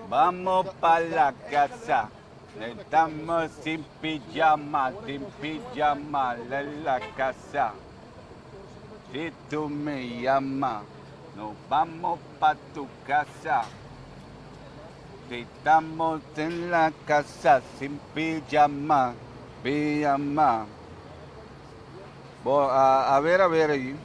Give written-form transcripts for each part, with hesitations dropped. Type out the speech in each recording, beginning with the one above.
Vamos pa la casa. Estamos sin pijama, sin pijama en la casa. Si tú me llamas, nos vamos pa tu casa. Si estamos en la casa sin pijama, pijama. Bo, a, a ver, a ver ahí.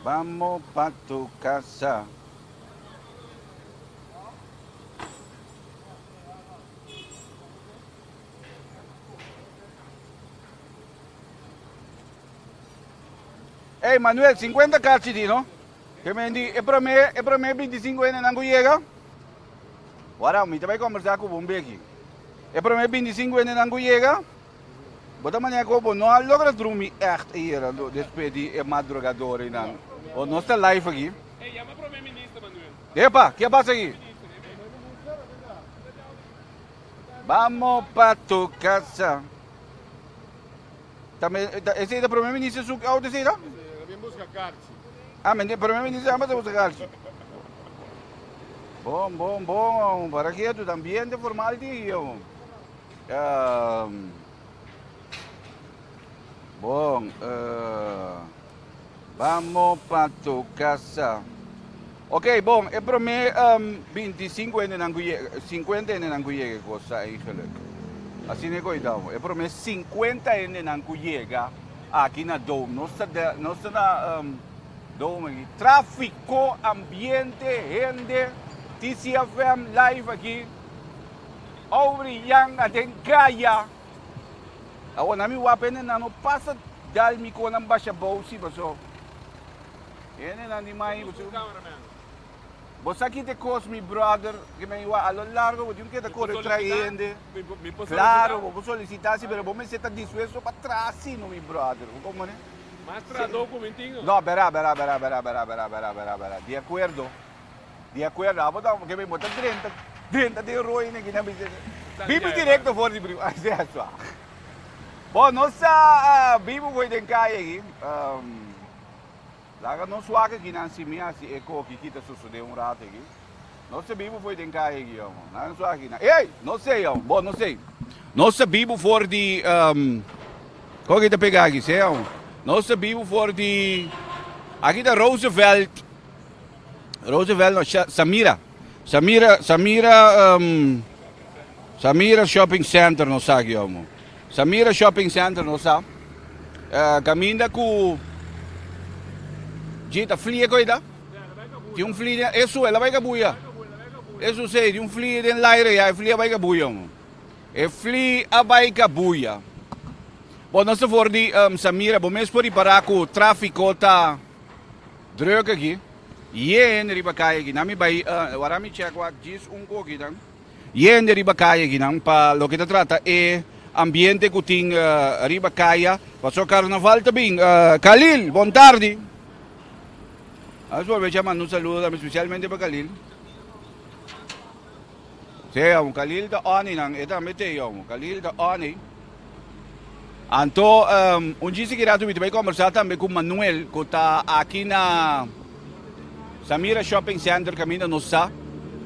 Vamos pa tu casa. Ey Manuel, 50 karchi di no? Ke men di e prome, e prome 25 hendenan ku yega. Wara, mi ta bai kombersá ku bo un beki. E prome 25 hendenan ku yega, bo ta manera ku bo no a logra drumi ègt ayera despues di e madrugadorinan. O nos ta live aki. Ey, yama prome minister, Manuel. Epa, ke a pasa aki? Vamos pa tu casa. Tambe, esei ta prome minister su auto esei ta? Esei, bin busca karchi. Ah, men prome minister amba ta busca karchi. Bon, bon, bon. Para ketu, ta ambiente formal di yo. Um, bon, uh, vamos pa tu casa. Ok, bon, e prome um, 25 hendenan ku yega, 50 hendenan ku yega cosa eigenlijk. Asina e koitamo. E prome 50 hendenan ku yega aki na Dome. Nos ta de, nos ta na um, Dome aki. Tráfiko, ambiente, hende, TCFM live aki. Aubrey Young aden kaya. Awor na mi wak hendenan no pasa dal mi konan basha bou si paso. Hendenan di mai bo sa ki te kos mi brother ke mi wak a lo largo bo tin ke ta kore trai hende. Claro bo por solicita si pero bo mester ta dispuesto pa traha si no mi brother bo kompone. Mas trahador ku mi tin. No bera bera bera bera bera bera bera bera bera di akuerdo di akuerdo abo ta ke bo ta drenta drenta den rooi neki nan bisa bibi direkto for di prima bo no sa bibi for den kaya aki. Laga nos wak aki nan si mi hasi e koki ki ta sosode un rato aki. Nos ta bibu for den kaya aki yomo. Laga nos wak aki nan. Ey! No sey yomo. Bo no sey. Nos ta bibu for di koki ta pega aki sey yomo. Nos ta bibu for di aki ta Roosevelt. Roosevelt no Samira. Samira Samira Samira Shopping Center nos sa aki yomo. Samira Shopping Center nos sa caminda cu dje ta flie cu ta tin un flie den eso el a bay cabuya eso sey tin un flie den laire ya e flie a bay cabuya mo e flie a bay cabuya bo nos ta for di Samira bo mes por ripara cu trafico ta druk aki yen riba caya aki nan mi bay wara mi check wak djis un coki tan. Yende riba kaya akinan pa loke ta trata e ambiente ku tin riba kaya pasobra karnaval ta bin. Khalil, bon tardi. A aprovecha manda un saludo tambe spesialmente pa Khalil. Sí, amo, Khalil ta oni nan, e tambe te amo. Khalil ta oni. Anto un djis ki rato mi ta bai kombersá tambe ku Manuel ku ta aki na Samira Shopping Center kaminda nos sa.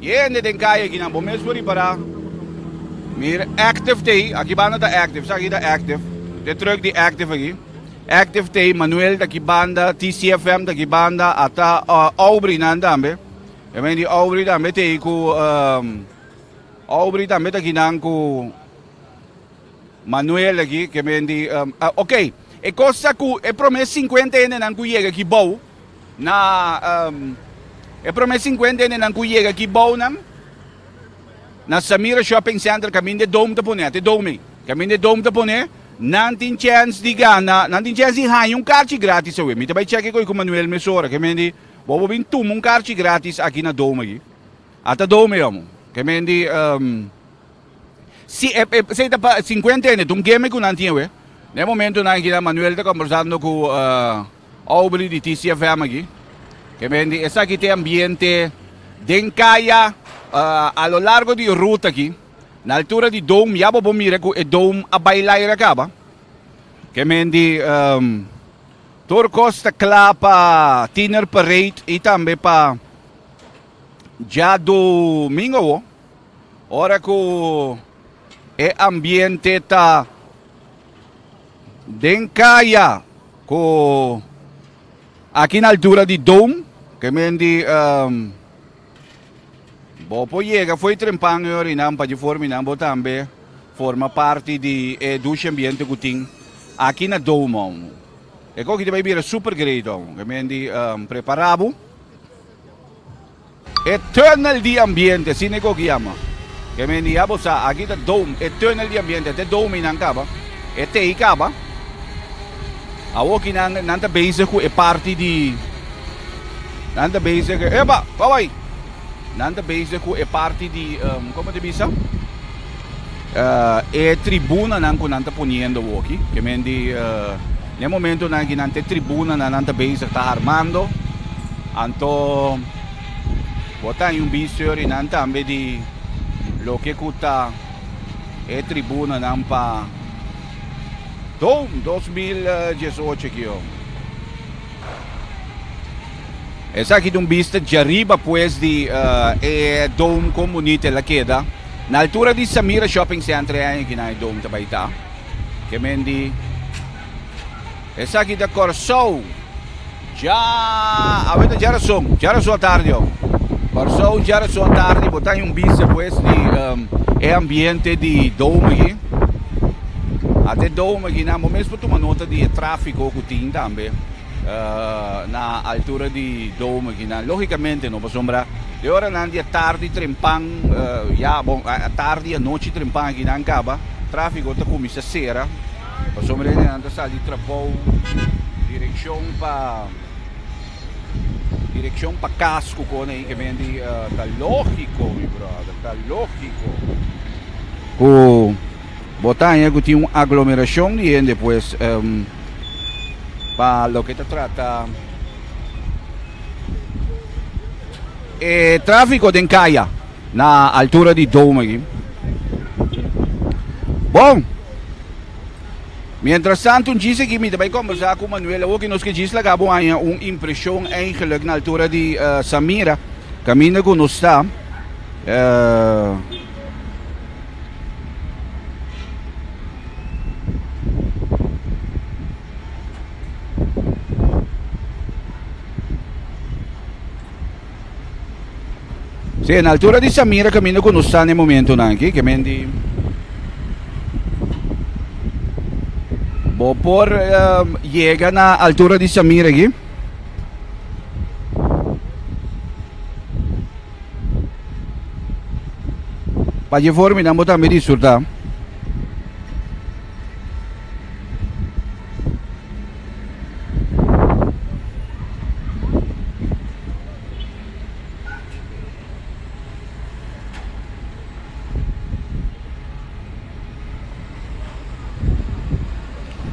Yende den kaya akinan bo mes por ripará. Mira active ta ei, aki banda ta active, sa aki ta active. De truck di active aki. Active ta ei, Manuel ta aki banda, TCFM ta aki banda, ata Aubrey nan tambe. E men di Aubrey tambe ta ei ku Aubrey tambe ta akinan ku Manuel aki ke men di ok e kos ta ku e prome 50 hendenan ku yega aki bou na e prome 50 hendenan ku yega aki bou nan na Samira Shopping Center kaminda e dome ta pone ate dome ei kaminda e dome ta pone nan tin chèns di gana nan tin chèns di haña un karchi gratis awe mi ta bai chèk e koi ku Manuel mesora ke men di bo bo bin tuma un karchi gratis aki na dome aki ata dome yomo ke men di. Si e esei ta pa 50 hende, ta un geme ku nan tin awe. Na e momentonan aki Manuel ta kombersando ku Aubrey di TCFM aki. Ke men di esaki ta e ambiente den kaya a lo largo di ruta aki. Na altura di Dome ya bo por mira ku e Dome a bai laira kaba. Ke men di tur kos ta kla pa Tiener Parade i tambe pa djadumingo awo. Ora ku e ambiente ta den kaya ku aki na altura di Dome, ke men di bo por yega fo'i trempan e orinan pa dje forma nan bo tambe forma parti di e dushi ambiente ku tin aki na Dome. E koki ta bai bira super great, ke men di prepara bo. E tunnel di ambiente, asina e koki yama. Ke men di, ya bo sa, aki ta dome, e tunnel di ambiente, te dome nan kaba, e tei kaba. Awor ki nan, nan ta bezig ku e parti di, nan ta bezig, epa, kòm ai? Nan ta bezig ku e parti di, komo ta bisa? E tribunanan ku nan ta poniendo awor aki. Ke men di, na e momentonan aki nan ta e tribunanan nan ta bezig ta armando. Anto bo ta haña un bista ori nan tambe di loke ku ta e tribunanan pa Dome 2018 aki yo. Esaki ta un bista djariba pues di e Dome kon bunita el a keda. Na altura di Samira Shopping Center e aña aki nan e Dome ta bai ta. Ke men di. Esaki ta Kòrsou dja awe ta djarason, djarason atardi awe. Kòrsou djarason atardi bo ta haña un bista pues di e ambiente di Dome aki. Ata e Dome aki nan bo mes por tuma nota di e tráfiko ku tin tambe na altura di Dome aki nan. Lógikamente no pasobra e oranan di atardi trempan ya bon atardi anochi trempan aki nan kaba tráfiko ta kuminsá sera. Pasobra hendenan ta sali trabou direkshon pa direkshon pa kas ku kone ei ke men di ta lógiko mi brother ta lógiko ku bo ta haña ku tin un aglomerashon di hende pues pa loke ta trata e tráfiko den kaya. Na altura di Dome aki. Bon. Mientras tanto un djis aki mi ta bai conversa cu Manuel awor ki nos ke djis laga bo haña un impresion eigenlijk na altura di Samira caminda cu nos ta. Sí, na altura di Samira caminda cu nos sta na e momentonan aki, ke men di bo por yega na altura di Samira aki. Pa dje forma nan bo tambe disfruta.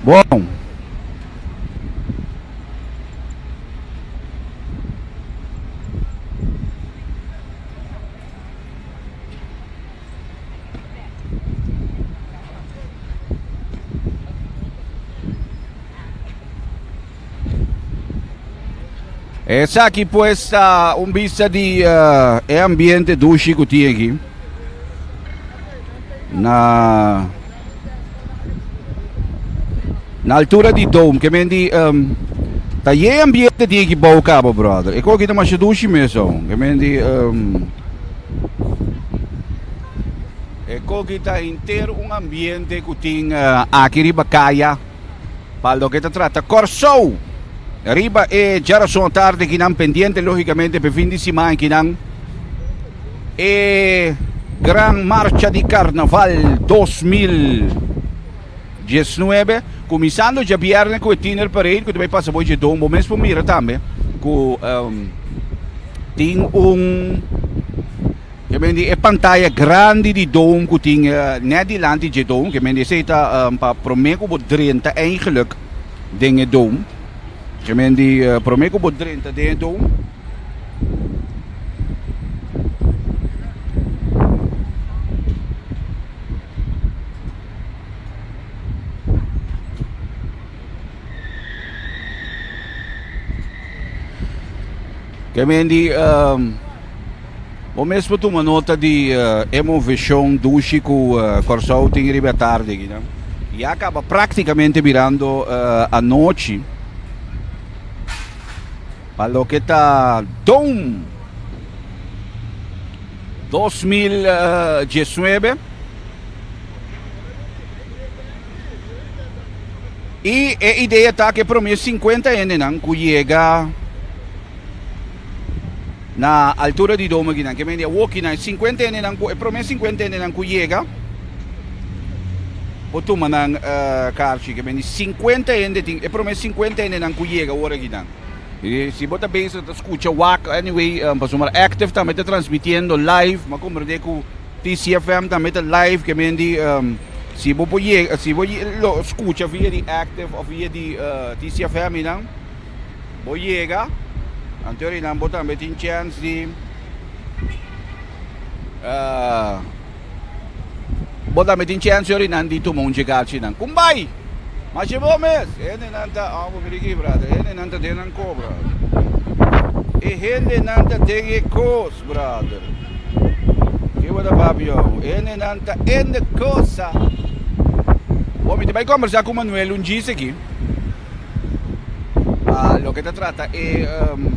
Bon. Esaki pues ta un bista di e ambiente dushi ku tin aki na na altura di Dome ke men di ta ye ambiente tin aki bou kaba brother e koki ta masha dushi mes aun ke men di E koki ta henter un ambiente ku tin aki riba kaya pa loke ta trata Kòrsou. Riba e djarason atardi kinan pendiente lógikamente pa e fin di siman kinan e gran marcha di karnaval 2019 kuminsando djabièrnè ku e Tiener Parade ku ta bai pasa bo dje Dombo mes por mira tambe ku tin un. Ke men di e pantaya grandi di Dome ku tin net dilanti dje Dome, ke men di esei ta pa promé ku bo drenta eigenlijk den e Dome. Ke men di promé ku bo drenta den e Dome. Ke men di bo mes por tuma nota di e moveshon dushi ku Kòrsou tin riba e tardi aki nan. Ya kaba praktikamente birando anochi pa loke ta Dome 2019. I e idea ta ku e promé 50 hendenan ku yega na altura di Dome akinan, ke men di awokinan, e 50 hendenan ku e promé 50 hendenan ku yega por tuma nan karchi. Ke men di 50 hende tin e promé 50 hendenan ku yega awor akinan. I si bo ta bezig ta skucha wak anyway pasobra Active tambe ta transmitiendo live, mi a komprende ku TCFM tambe ta live ke men di si bo por yega si bo lo skucha via di Active of via di TCFM einan bo yega anto einan bo tambe tin chèns di bo tambe tin chèns einan di tuma un djegachi nan kun bai masha bo mes hendenan ta oh bo mira aki brother hendenan ta den nan ko brother e hendenan ta den e kos. Brother. Ki bo ta papia yo? Hendenan ta in de cosa. Bo mi ta bai conversa cu Manuel un djis aki. Pa loke ta trata e um,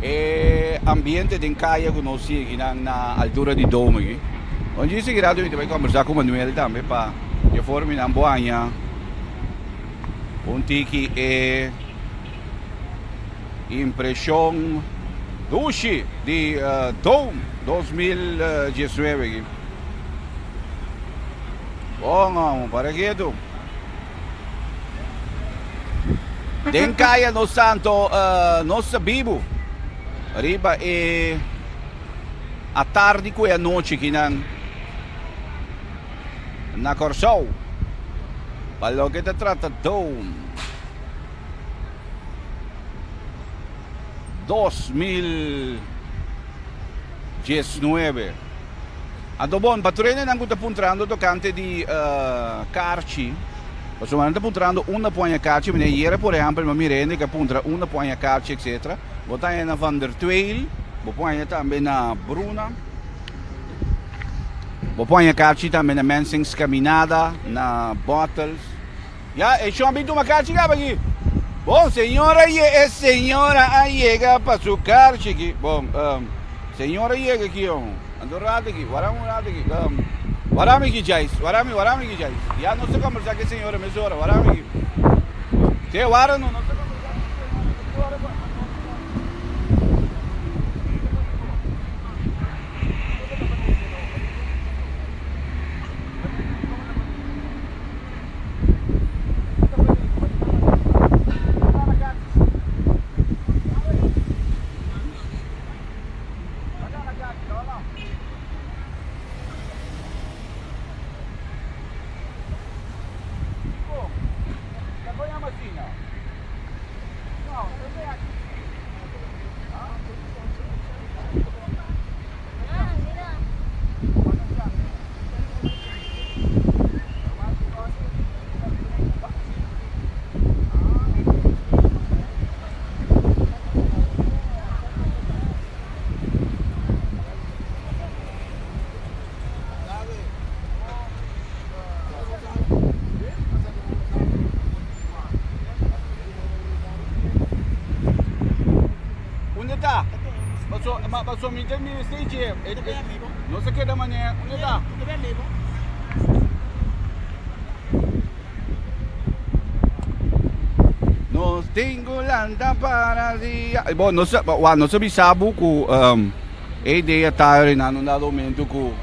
e ambiente den kaya ku nos sigui nan na altura di Dome aki. Un djis aki rato mi ta bai conversa cu Manuel tambe pa e forma nan bo haña un tiki e Impresion dushi di Dome 2019 aki. Bon amo, para ketu. Den kaya nos santo nos ta bibu riba e atardi ku e anochi kinan na Kòrsou pa loke ta trata Dome. 2019. Anto bon, pa tur hendenan ku ta puntrando tokante di karchi, pasobra nan ta puntrando unda por haña karchi, mira ayera por ehèmpel mi a mira hende ku a puntra unda por haña karchi etcetera. Bo ta haña na Van der Tweel, bo por haña tambe na Bruna, bo por haña karchi tambe na Mensing's Caminada, na Bottles. Ya, e shon a bin tuma karchi kaba aki. Bon, señora ye, e señora a yega pa su karchi aki. Bon, um, señora yega aki, oh. Ando rato aki, warami un rato aki. Um, warami aki, Jais, warami, warami aki, Jais. Ya nos ta conversa ku e señora mesora, warami aki. Se, wara no, nos ta conversa ku e señora mesora. Unda ta? Paso, paso mi ta mira stage. No se keda manera. Unda ta? Nos tin lanta para dia. Bon, nos, wa, nos a bisa bo ku um, e idea ta na un dado momento ku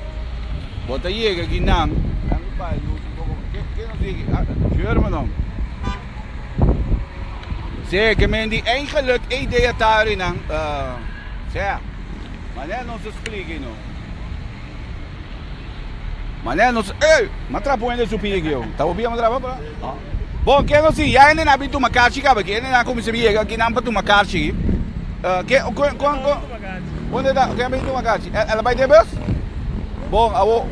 bo ta yega aki nan. Nan pa luz un poco. Ke, ke nos digi? Ah, Sherman no. Sí, ke men di eigenlijk e idea ta nan. Uh, sea. Manera nos a splika no. Manera nos ey! M'a trapa un hende su pia aki yo. Ta bo pia m'a trapa pa? No. Bon, ke nos tin? Ya hende nan a bin tuma karchi kaba aki. Hende nan a kuminsá bin yega aki nan pa tuma karchi aki. Ke, kon, kon, kon, unda ta? Ken a bin tuma karchi? El a bai den bus? Bon, awo,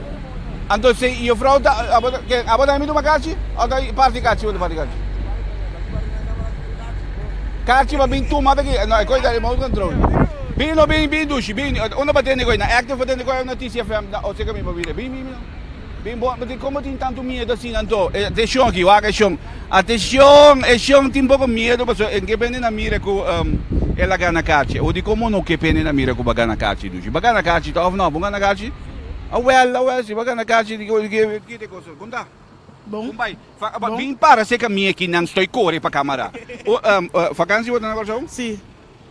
anto si juffrouw ta, abo ta, ken, abo tambe bin tuma karchi? Of ta parti karchi, bo ta parti karchi? Karchi pa bin tuma ta aki? No, e koi ta remote control. Bin no bin bin dushi bin unda ba tende koe na active ba tende koe na TCFM na o seka mi pa bira bin bin bin bin bo bo komo tin tantu miedo asina anto atencion aki wak e shon atencion e shon tin poko miedo pasobra e ke pende na mira ku el a gana kachi o di komo no ke pende na mira ku bo a gana kachi dushi bo a gana kachi ta of no bo gana kachi awel awel si bo a gana kachi di ke kite kosa konta Bon. Bai Bon. Bin para seka mi aki nan stoi kore pa kamara o vakansi bo ta na Kòrsou? Si.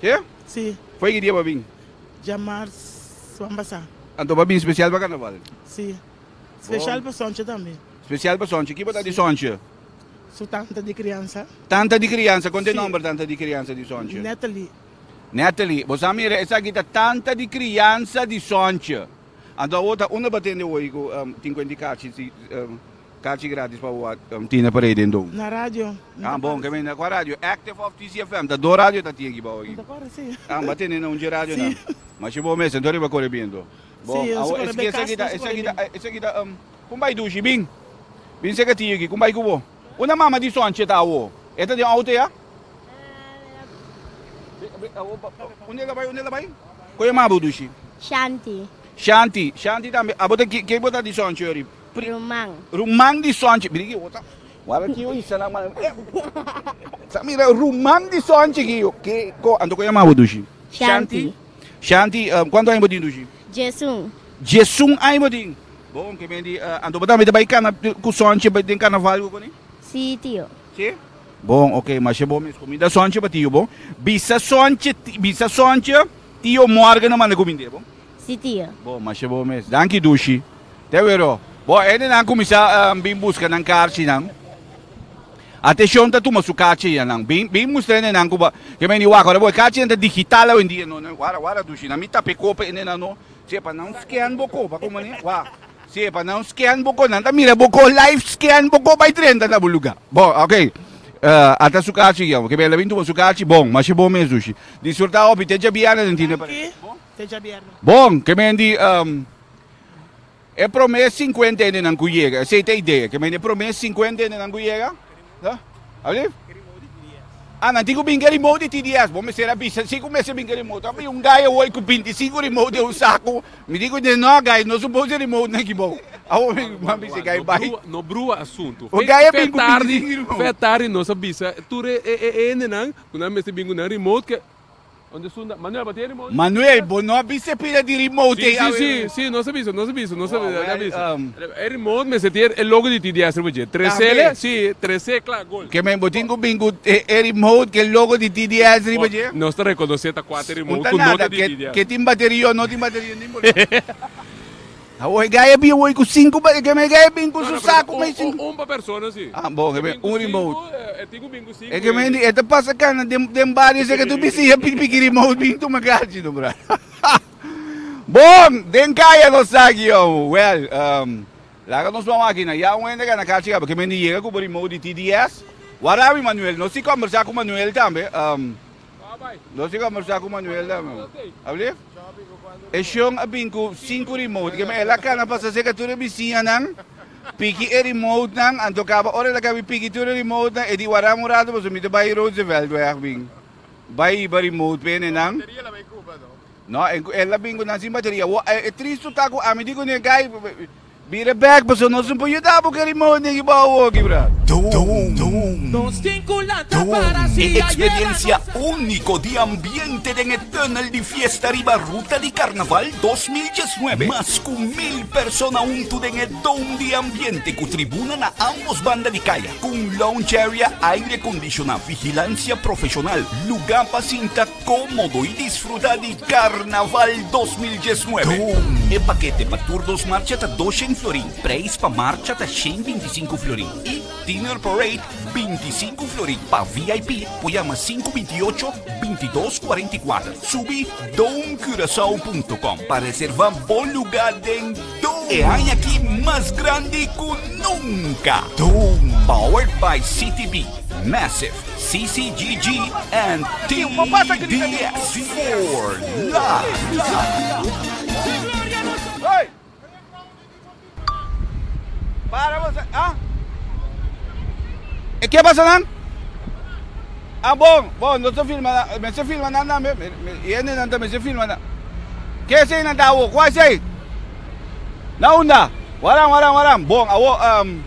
Ke? Si. Foi ki dia bo a bin? Djamars wan pasá. Anto bo a bin spesial pa karnaval? Si. Spesial pa Sonche tambe. Spesial pa Sonche. Ki bo ta di Sonche? Su tanta di kriansa. Tanta di kriansa. Kon ta e nòmber tanta di kriansa di Sonche? Natalie. Natalie. Bo sa mira esaki ta tanta di kriansa di Sonche. Anto awor ta unda bo a tende hoy ku tin kuenti kachi si Kachi gratis pa wak tina parei den dom. Na radio. Ah bon ke menda kua radio? Active of TCFM ta do radio ta tin aki bao aki. Ta kore si. Ah ba tene na un dje radio nan. Ma shi bo mester tori ba kore biento. Bon Si, awo nos kore esaki esaki ta be kas, nos esaki kore ta esaki ta kun bai dushi bin. Bin seka tio aki kun bai ku bo. Una mama di sonche ta awo. E ta den auto ya? Unda el a bai unda el a bai? Kon e mama bo dushi? Shanti. Shanti Shanti tambe abo ta ke bo ta di sonche ori? Ruman. Ruman di Sonchi. Mira ki ota. Wara ki yo isa na man. Sa mira ruman di Sonchi ki yo. Ke ko anto ko yama bo dushi? Shanti. Shanti, kuantu aña bo tin dushi? Djesun. Djesun aña bo tin. Bon, ke men di anto bo tambe ta bai kana ku Sonchi den karnaval ku koni? Si tio. Si? Bon, ok, masha bon mes. Kuminda Sonchi pa tio bon. Bisa Sonchi, bisa Sonchi tio Morgan a manda kumind'é bon. Si tio. Bon, masha bon mes. Danki Dushi. Te wero. Bon, hendenan kuminsá bin buska nan karchinan. Atenshon ta tuma su karchi ya nan. Bin bin mustra hendenan ku ba ke men di wak ora bo e karchinan ta digital awendia no. Wara wara Dushi nan mi tapa e kopa hendenan no. Si e pa nan scan bo kopa komo ni? Wak. Si e pa nan scan bo ko nan ta mira bo ko live scan bo ko bai drenta na bo luga. Bon, ok. Ata su karchi ya. Ke men a bin tuma su karchi. Bon, masha bon mes Dushi. Disfruta hopi. Te djabièrnè den tine Danki. Te djabièrnè. Bon, ke men di e prome 50 hendenan ku yega, esei ta e idea, ke men di e prome 50 hendenan ku yega, no? Alsjeblieft? Ah, nan tin ku bin ke remote di TDS, bo mester a bisa si ku mester bin ke remote, a bin un guy awor ku 25 remote den un saku, mi di ku no guy, no supose remote nan aki bou, awor mi a bisa e guy bai. No brua asuntu. O guy a bin ku 25 remote. Fe tardi nos a bisa tur e hendenan ku nan mester bin ku nan remote ke. Onde sunda? Manuel, bo tin e remote? Manuel, bo no a bisa e pida di remote Si, ei si, awe. si, si, nos a bisa, nos a bisa, nos a Wow, bisa, well, bisa. E remote mester tin e logo di TDS riba dje. Tresele, Tambe. si, trese, kla, gol. Ke men bo tin ku bin ku e e remote ke logo di TDS riba dje? Nos ta rekonosé ta kua ta e Un remote ta ku no nada, ta di ke TDS. ke tin bateria o no tin bateria no importa. Awor e gai a bin awor ku sinku ba ke men e gai a bin ku su saku mei sinku. Un pa persona si. Ah bon, ke men un remote. E tin ku bin ku sinku. E ke men di e ta pasa kana den den bario esei ke tur bisiña piki piki remote bin tuma kachi no bra. Bon, den kaya nos ta aki yo. Well, laga nos ban wak na ya un hende gana kachi kaba ke men di yega ku bo remote di TDS. Warabi Manuel, nos tin kombersá ku Manuel tambe. Nos tin kombersá ku Manuel tambe. Ablief? E shon a bin ku sinku remote. Ke men el a kana pasa serka tur e bisiñanan, piki e remotenan, anto kaba ora el a kaba piki tur e remotenan, e di wara un rato pasobra mi ta bai Rooseveltweg bin bai hiba remote p'e nenan. No, el a bin ku nan sin bateria. Awor e tristu ta ku ami di kuné, Guy, Bira bek pasobra nos no por yuda bo ku e remote negi bo awoki bra. E experiencia unico di ambiente den e tunnel di fiesta riba Ruta di Carnaval 2019. Mas cu mil persona hunto den e dome di ambiente cu tribuna na ambos banda di caya, cu un lounge area aire condiciona, vigilancia profesional, luga pa sinta comodo y disfruta di Carnaval 2019. E pakete pa tur dos marcha ta 200 florin. Prijs pa marcha ta 125 florin. Y Tiener Parade 25 florin. Pa VIP por yama 528 2244. Subi domecuracao.com pa reserva bo lugar den Dome. E aña aki mas grandi cu nunca. Dome, powered by CTB, Massive, CCGG and TDS for life. Hey! Para bo sa, ah? E ke pasa nan? Ah bon, bon, nos ta filma nan, mester filma nan tambe, e hendenan ta mester filma nan. Ke esei nan ta awo? Kua esei? Na unda? Waran, waran, waran. Bon, awo, um,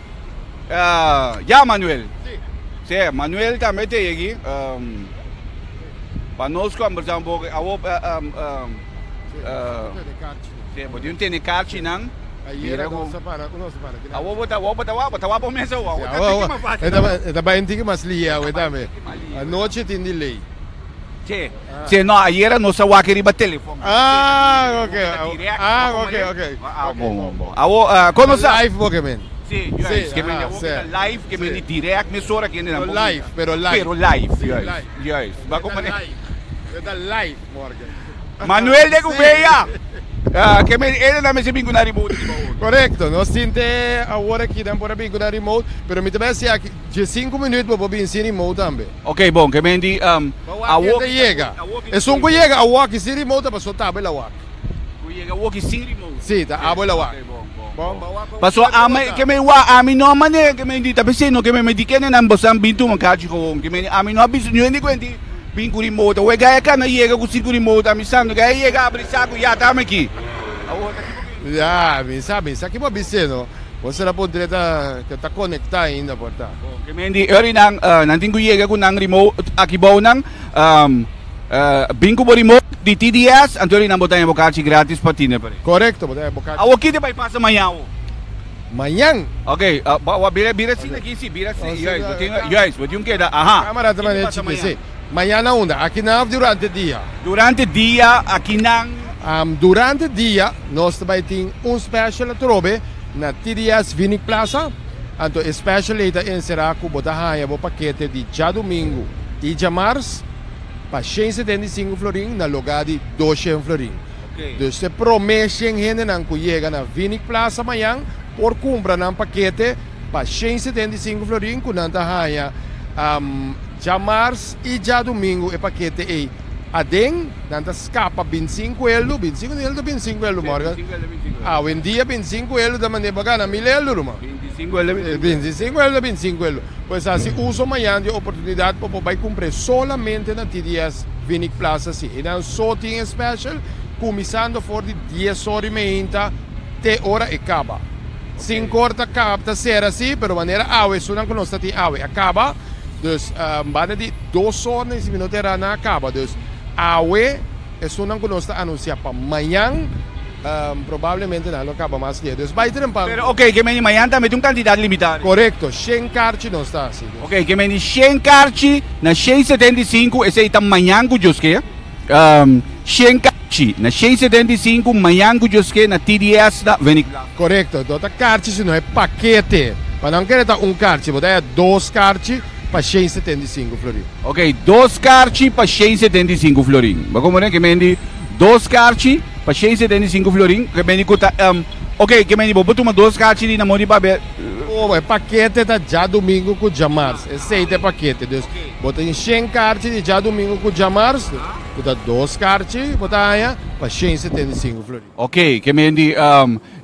uh, ya Manuel. Si. Si, Manuel tambe te yegi. Um, pa nos conversa un poco. Awo, uh, um, um, uh, si, bo tin tene karchinan. Ayera nos a para, nos a para. Awo bo ta, bo ta wa, bo ta wa bo mesa awo. Awo ta tiki mas fácil. E ta bai un tiki mas lihe awe tambe. Anochi tin delay. Si, si, no, ayera nos a wak riba telefon. Ah, ok. Ah, ok, ok. Ah, bon, bon, bon. Awo, uh, kono sa? Live bo ke men. Si, juist. Ke men awo ke ta live, ke men di direct mesora ke Pero live, pero live. Pero live, juist. Juist. Ba como ne? Ta live, Morgan. Manuel de Gouveia. Uh, ke men ene na mester bin ku na remote riba otro. Correcto, nos tin te awor aki dan por a bin ku na remote, pero mi ta bay hasi aki dje 5 minuut bo por bin sin remote tambe. Ok, bon, ke men di um, awor ki yega. Esun ku yega awor aki sin remote ta paso ta abo el awak. Ku yega awor aki sin remote. Si, ta abo el awak. Ok, bon, bon, bon. Paso ami ke men wa ami no mane ke men di ta pensé no ke men di kende nan bosan bin tuma kachi gewoon ke men ami no a bisa niun hende ku hende Bin ku remote. Awor e gaya kana yega ku sin ku remote. Ami sa no gaya yega abri saku ya ta ami aki. Awor ta ki bo ke. Ya, mi sa, mi sa ki bo a bis'é no. Bo sera puntra e ta ke ta konektá ainda por ta. Bon, ke men di ori nan nan tin ku yega ku nan remote aki bou nan. Bin ku bo remote di TDS anto ori nan bo ta haña bo karchi gratis pa Tiner Parade. Korekto, bo ta haña bo karchi. Awor ki ta bai pasa mañan awor? Mañan. Ok, bira bira asina aki si, bira asina, juist, bo tin, juist, bo tin un keda, aha. Kamara ta manera chiki, si. Mañan na unda? Aki nan of durante dia? Durante dia, aki nan. Durante dia nos ta bai tin un special atrobe na TDS Vinik Plaza. Anto e special ei ta enserá ku bo ta haña bo pakete di djadumingu i djamars pa 175 florin na lugá di 200 florin. Dus e promé shen hendenan ku yega na Vinik Plaza mañan por kumpra nan pakete pa 175 florin ku nan ta haña djamars i djadumingu e pakete ei aden nan ta skapa 25 eldo, 25 eldo 25 eldo Morgan? Awendia 25 eldo ta manera bo gana mil eldo ruman. 25 eldo 25 eldo. Pues hasi uso mañan di e oportunidat pa bo bai kumpr'é solamente na TDS Vinik Plaza si. Einan so tin e special kuminsando for di dies ora i meinta te ora e kaba. Sinku ora ta kaba ta sera si, pero manera awe esunnan ku nos ta tin awe a kaba. Dus banda di dos ora na isi minuto era nan a kaba. Dus awe esunnan ku nos ta anunsia pa mañan probablemente nan lo kaba mas lihe. Dus bai trempan. Pero ok, ke meni mañan tambe tin un kantidat limitá. Korekto, shen karchi nos ta hasi. Ok, ke meni shen karchi na 675, esei ta mañan ku Dios ke. Shen karchi na 675 mañan ku Dios ke na TDS na Veni Plaza. Korekto, no ta karchi sino e pakete. Pa nan kere ta un karchi, bo ta haya dos karchi pa 675 florin. Ok, dos karchi pa 675 florin. Bo komprende ke meni dos karchi pa 675 florin, ke meni ku ta ok, ke meni bo por tuma dos karchi di na modi papia. Oh, e pakete ta djadumingu ku djamars. Esei ta e pakete. Dus bo tin shen karchi di djadumingu ku djamars, ku ta dos karchi bo ta haña pa 675 florin. Ok, ke men di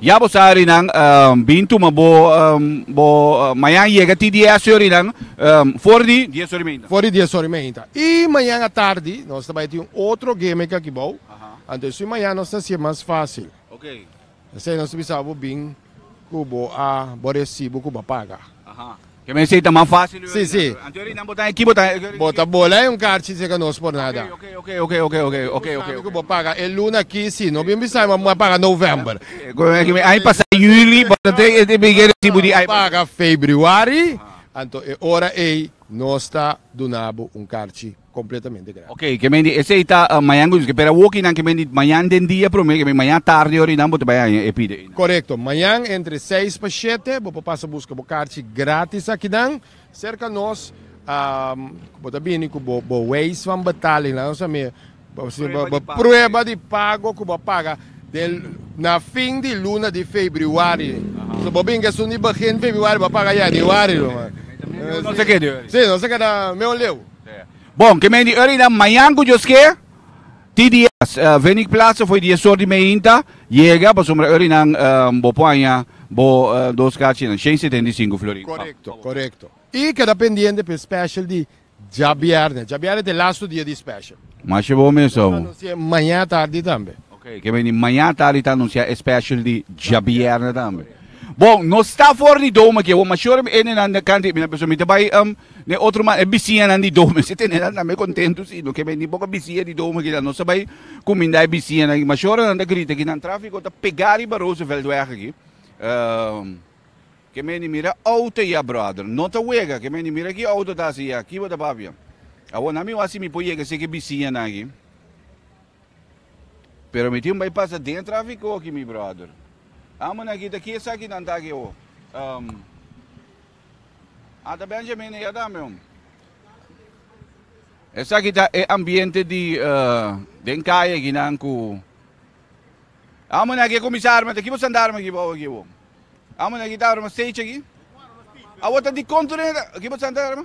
ya bo sa rinan bin tuma bo bo mañan yega ti dies ora rinan for di dies ora i meinta. For di dies ora i meinta. I mañan atardi nos ta bai tin un otro gimmick aki bou. Anto esun mañan nos ta hasié mas fácil. Ok. Esei nos ta bisa bo bin ku bo a bo resibo ku bo a paga. Aha. Ke men esei ta mas fácil. Si, si. Anto rinan bo ta aki bo ta. Bo ta bola e un karchi serka nos por nada. Ok, ok, ok, ok, ok, ok, ok. Sabi ku bo paga e luna aki si no bin bisa mi a paga november. Aña pasa juli bo ta tin e resibo di aña pasa. Paga februari anto e ora ei nos ta duna bo un karchi. completamente gratis. Ok, ke men di esei ta mañan ku pero awoki nan ke men di mañan den dia prome ke men mañan tardi ora nan bo ta bai haña e pida einan. Korekto, mañan entre seis pa shete bo por pasa buska bo karchi gratis akinan serka nos. Bo ta bini ku bo bo wijs van betaling, laat nos a bo prueba di pago ku bo a paga den na fin di luna di februari. So bo bin ku esun di begin februari bo a paga januari. No se keda. Si, no se keda medio leu. Bon, ke men di ora mañan ku Dios ke, ti dia Venik Plaza foi dies or di meinta, yega pasobra ora nan bo por haña bo dos kachinan, 175 florin. Korekto, korekto. I keda pendiente pa e special di djabièrnè. Djabièrnè ta e lastu dia di special. Masha bon mes Nos ta anunsi'é maña tardi tambe. Ok, ke bini maña tardi ta anunsiá e special di djabièrnè tambe. Bon, nos ta for di Dome aki awor, masha ora mi ene nan kanti, mi na pensa mi ta bai ne otro man, e bisiñanan di Dome, si tene nan tambe kontentu si, no ke bini poko bisiña di Dome aki nan, nos ta bai kuminda e bisiñanan aki, masha ora nan ta grita aki nan trafiko ta pegá riba Rooseveltweg aki. Ke meni mira auto ya brother no ta wega ke meni mira ki auto ta hasi ya ki bo ta papia awor na mi wak si mi por yega si ke bisiña nan aki pero mi tin bai pasa den trafiko aki mi brother amo nan aki ta ki esaki nan ta aki awor ata Benjamin ya tambe hom esaki ta e ambiente di den kaya aki nan ku amo nan aki a kuminsa arma ta ki bo sa anda arma aki bo aki awor. Amo na kita arma stage aki. Awo ta di konto ne ki bo santa arma?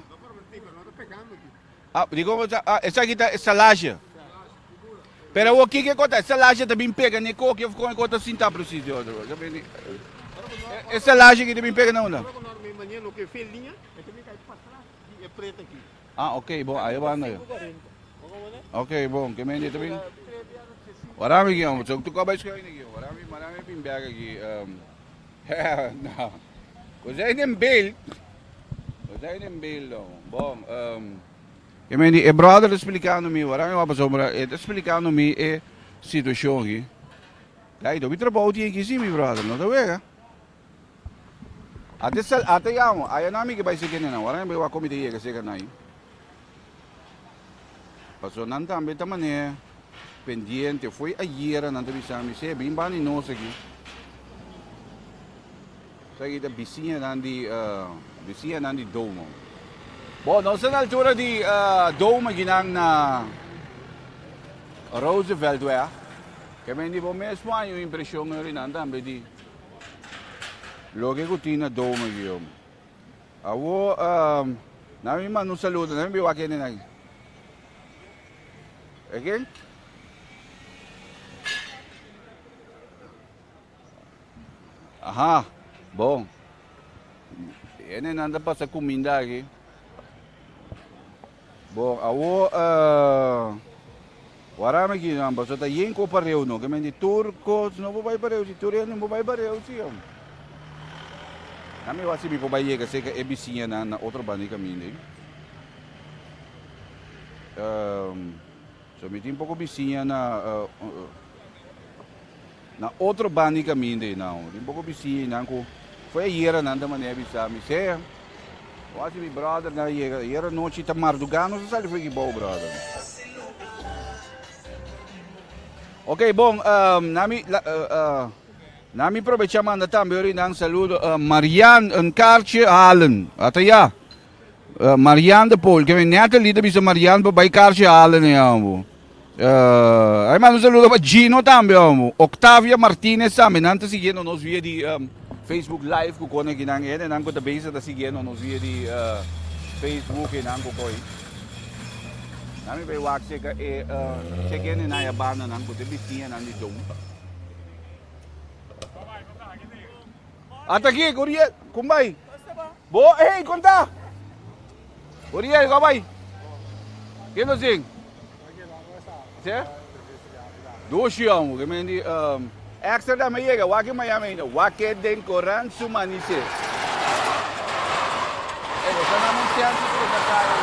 Ah, di kon ah, esaki ta salage. Pero awo kiko kota salage ta bin pega ne koki of kon kota sinta precies de otro. E salage ki ta bin pega na unda? Ah, ok, bon, ahí va anda. Ok, bon, ke men ta bin. Warami ki om, so tu ko bai schuin ki. Warami, warami bin bek aki. Nou. We zijn in beeld. We zijn in beeld nou. Bon, ke men di e brother ta explicando mi, warami wa pasobra, e ta explicando mi e situacion aki. Kijk, dobi trabou tin aki si mi brother, no ta wega. Ate sal ate yamo aya na mi ke bai seke nenan ora mi bai wak komi ta yega seka nai paso nan tambe ta mane pendiente foi ayera nan ta bisa mi se bin bani nos aki esaki ta bisiña nan di bisiña nan di Domo bo nos ta na altura di Domo aki nan na Roosevelt wea ke men di bo mesmo haña un impresion nan tambe di Loke ku tin na dome aki yo. Awo na mi manda un saludo, na mi bi wak hende nan. E ken? Aha, bon. Hende nan ta pasa kuminda aki. Bon, awo wara mi ki nan, pasobra ta yen ko pareu no, ke men di tur kos no por bai pareu si, tur hende no por bai pareu si. Nan mi wak si mi por bai yega serka e bisiñanan na otro banda di kaminda ei. So mi tin poko bisiña na na otro banda di kaminda ei nan. Tin poko bisiña einan ku foi ayera nan ta manera bisa mi, Sea, bo hasi mi brother nan a yega ayera nochi ta mardugá nos a sali for aki bou brother. Ok bon, nan mi nan mi probecha manda tambe ora nan saludo Marian een kaartje halen. Ata ya. Marian de Pool, ke men Natalie ta bisa Marian pa bai kaartje halen e amo. Ai manda un saludo pa Gino tambe amo. Octavia Martinez tambe, nan ta siguiendo nos via di Facebook live ku kon aki nan hende nan ku ta bezig ta siguiendo nos via di Facebook e nan ku koi. Nan mi bai wak seka e seka hende nan ya banda nan ku ta bisiña nan di Dom. Ata aki, Uriel, kumbai. Bo, hey, konta! Uriel, ko bai? Ken lo zing? Se? Dushi amo, ke men di um, extra da me yega, wak in Miami ainda, wak den koran su manise. Eh, bo sa naman chance ku sa kaya.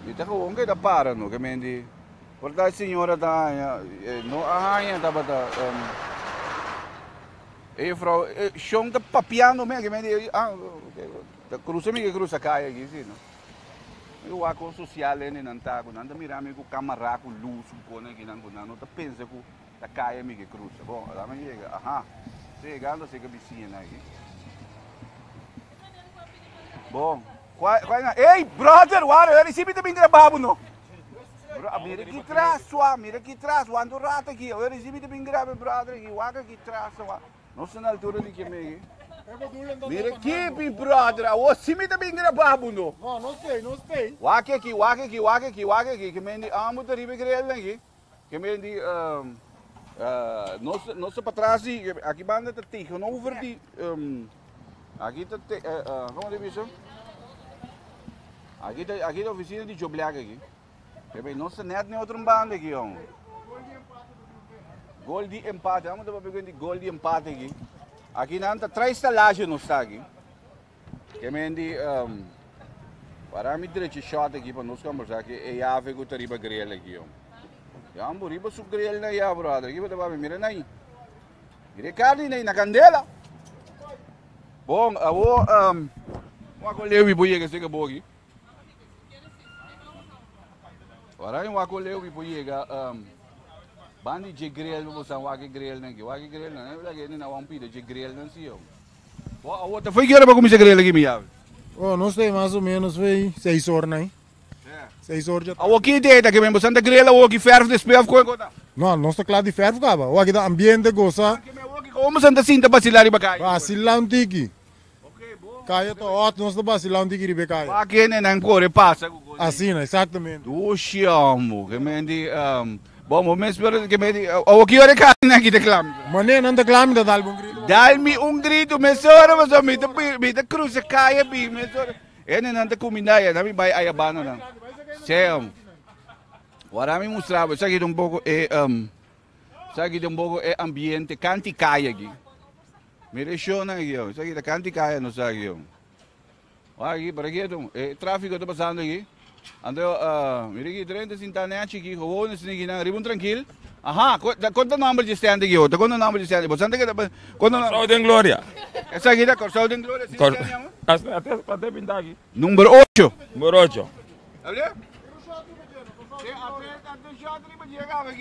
Mi ta gewoon keda para no, ke men di Por ta e señora ta haña, no a haña tabata. E juffrouw, shon ta papiando me, ke men di, ah, ta cruza mi ke cruza kaya aki, si no. Mi wak kon social hende nan ta, ku nan ta mira mi ku kamara, ku luz, ku kone aki nan, ku nan no ta pensa ku ta kaya mi ke cruza. Bon, ora mi yega, aha, estoy yegando cerca bisiñanan aki. Bon, kua, kua nan, ey, brother, wara, wara, si mi ta bin graba bo no. Bro, mira aki tras, swa, mira aki tras, wanta un rato aki. Awor si mi ta bin graba e brother aki, wak aki tras, swa. Nos ta na altura di ke megi. Mira aki, mi brother, awor si mi ta bin graba bo no. No, no stay, no stay. Wak aki, wak aki, wak aki, wak aki. Ke men di ambo ta riba e grill aki. Ke men di, nos, nos ta patras di, aki banda ta tegenover di, aki ta te, como ta bisa? Aki ta, aki ta oficina di Joe Black aki. Bebe, nos ta net ne otro banda aki, jong. Gol di empate. Amo ta papia di gol di empate aki. Aki nan ta trae stalage nos ta aki. Ke men di, para mi drechi shot aki pa nos conversa aki e yave ku ta riba grill aki, jong. Jambo riba su grill na ya, brother. Aki bo ta papia, mira nai. Mira e carne nai na candela. Bon, awo, wak lewi bo yega sega bo aki. Ora yung wako leo mi po yega bandi dje grill bo san wak e grill nan ki wak e grill nan e lage na wan pida dje grill nan si yo. Bo awo ta foi ki ora bo kuminsa grill aki mi yawe? Oh, no sé, mas o menos foi 6 or nai. 6 or dja. Awo ki idea ta ke men bo san ta grill awo ki verf despues of kon kota? No, nos ta kla di verf kaba. Awo aki ta ambiente gosa. Ke men awo ki komo san ta sinta basila riba kaya? Basila un tiki. Kaya ta hot, nos ta basila un tiki riba e kaya. Wak hende nan kore pasa ku kos. Asina, exactamente. Dushi hombo, ke men di, bon bo mes pero ke men di, awo ki ora e kaya nan ki ta kla mi? Mane nan ta kla mi ta dal bo un grito. Dal mi un grito mesora pasobra mi ta mi ta crusa kaya bin mesora. Hende nan ta kuminda aya, nan mi bai aya banda nan. Sey hombo. Wara mi mustra bo, esaki ta un poko e, esaki ta un poko e ambiente kanti kaya aki. Mira e shownan aki yo. Esaki ta kanti kaya nos ta aki yo. Wak aki, por aki eto. E trafiko ta pasando aki. Anto, mira aki, tren ta sinta nechi aki. Gewoon esaki aki nan. Riba un trankil. Aha, konta nomber di stand aki yo. Ta konta nomber di stand. Bo san ta keda, konta nomber. Kòrsou den Gloria. Esaki ta Kòrsou den Gloria, asina stand yama? Ate pinta aki. Number ocho. Number ocho.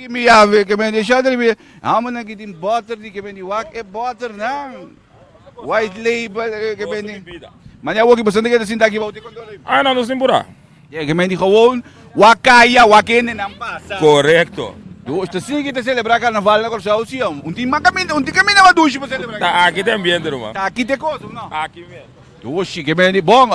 Mi yawe ke men di shot ribi. Amo nan ki tin butter di ke men di wak e butter nan. White label ke men di. Mane awo ki boso ke ta sinta aki bou di control. Ah no, nos tin pura. Ye ke men di gewoon wak kaya wak hende nan pasa. Correcto. Dus ta sigui ta celebra carnaval na Corsou si om. Un tin macaminda, un tin caminda mas dushi pa celebra. Ta aki te ambiente ruman. Ta aki te cosa no. Aki mes. Dushi ke men di bon.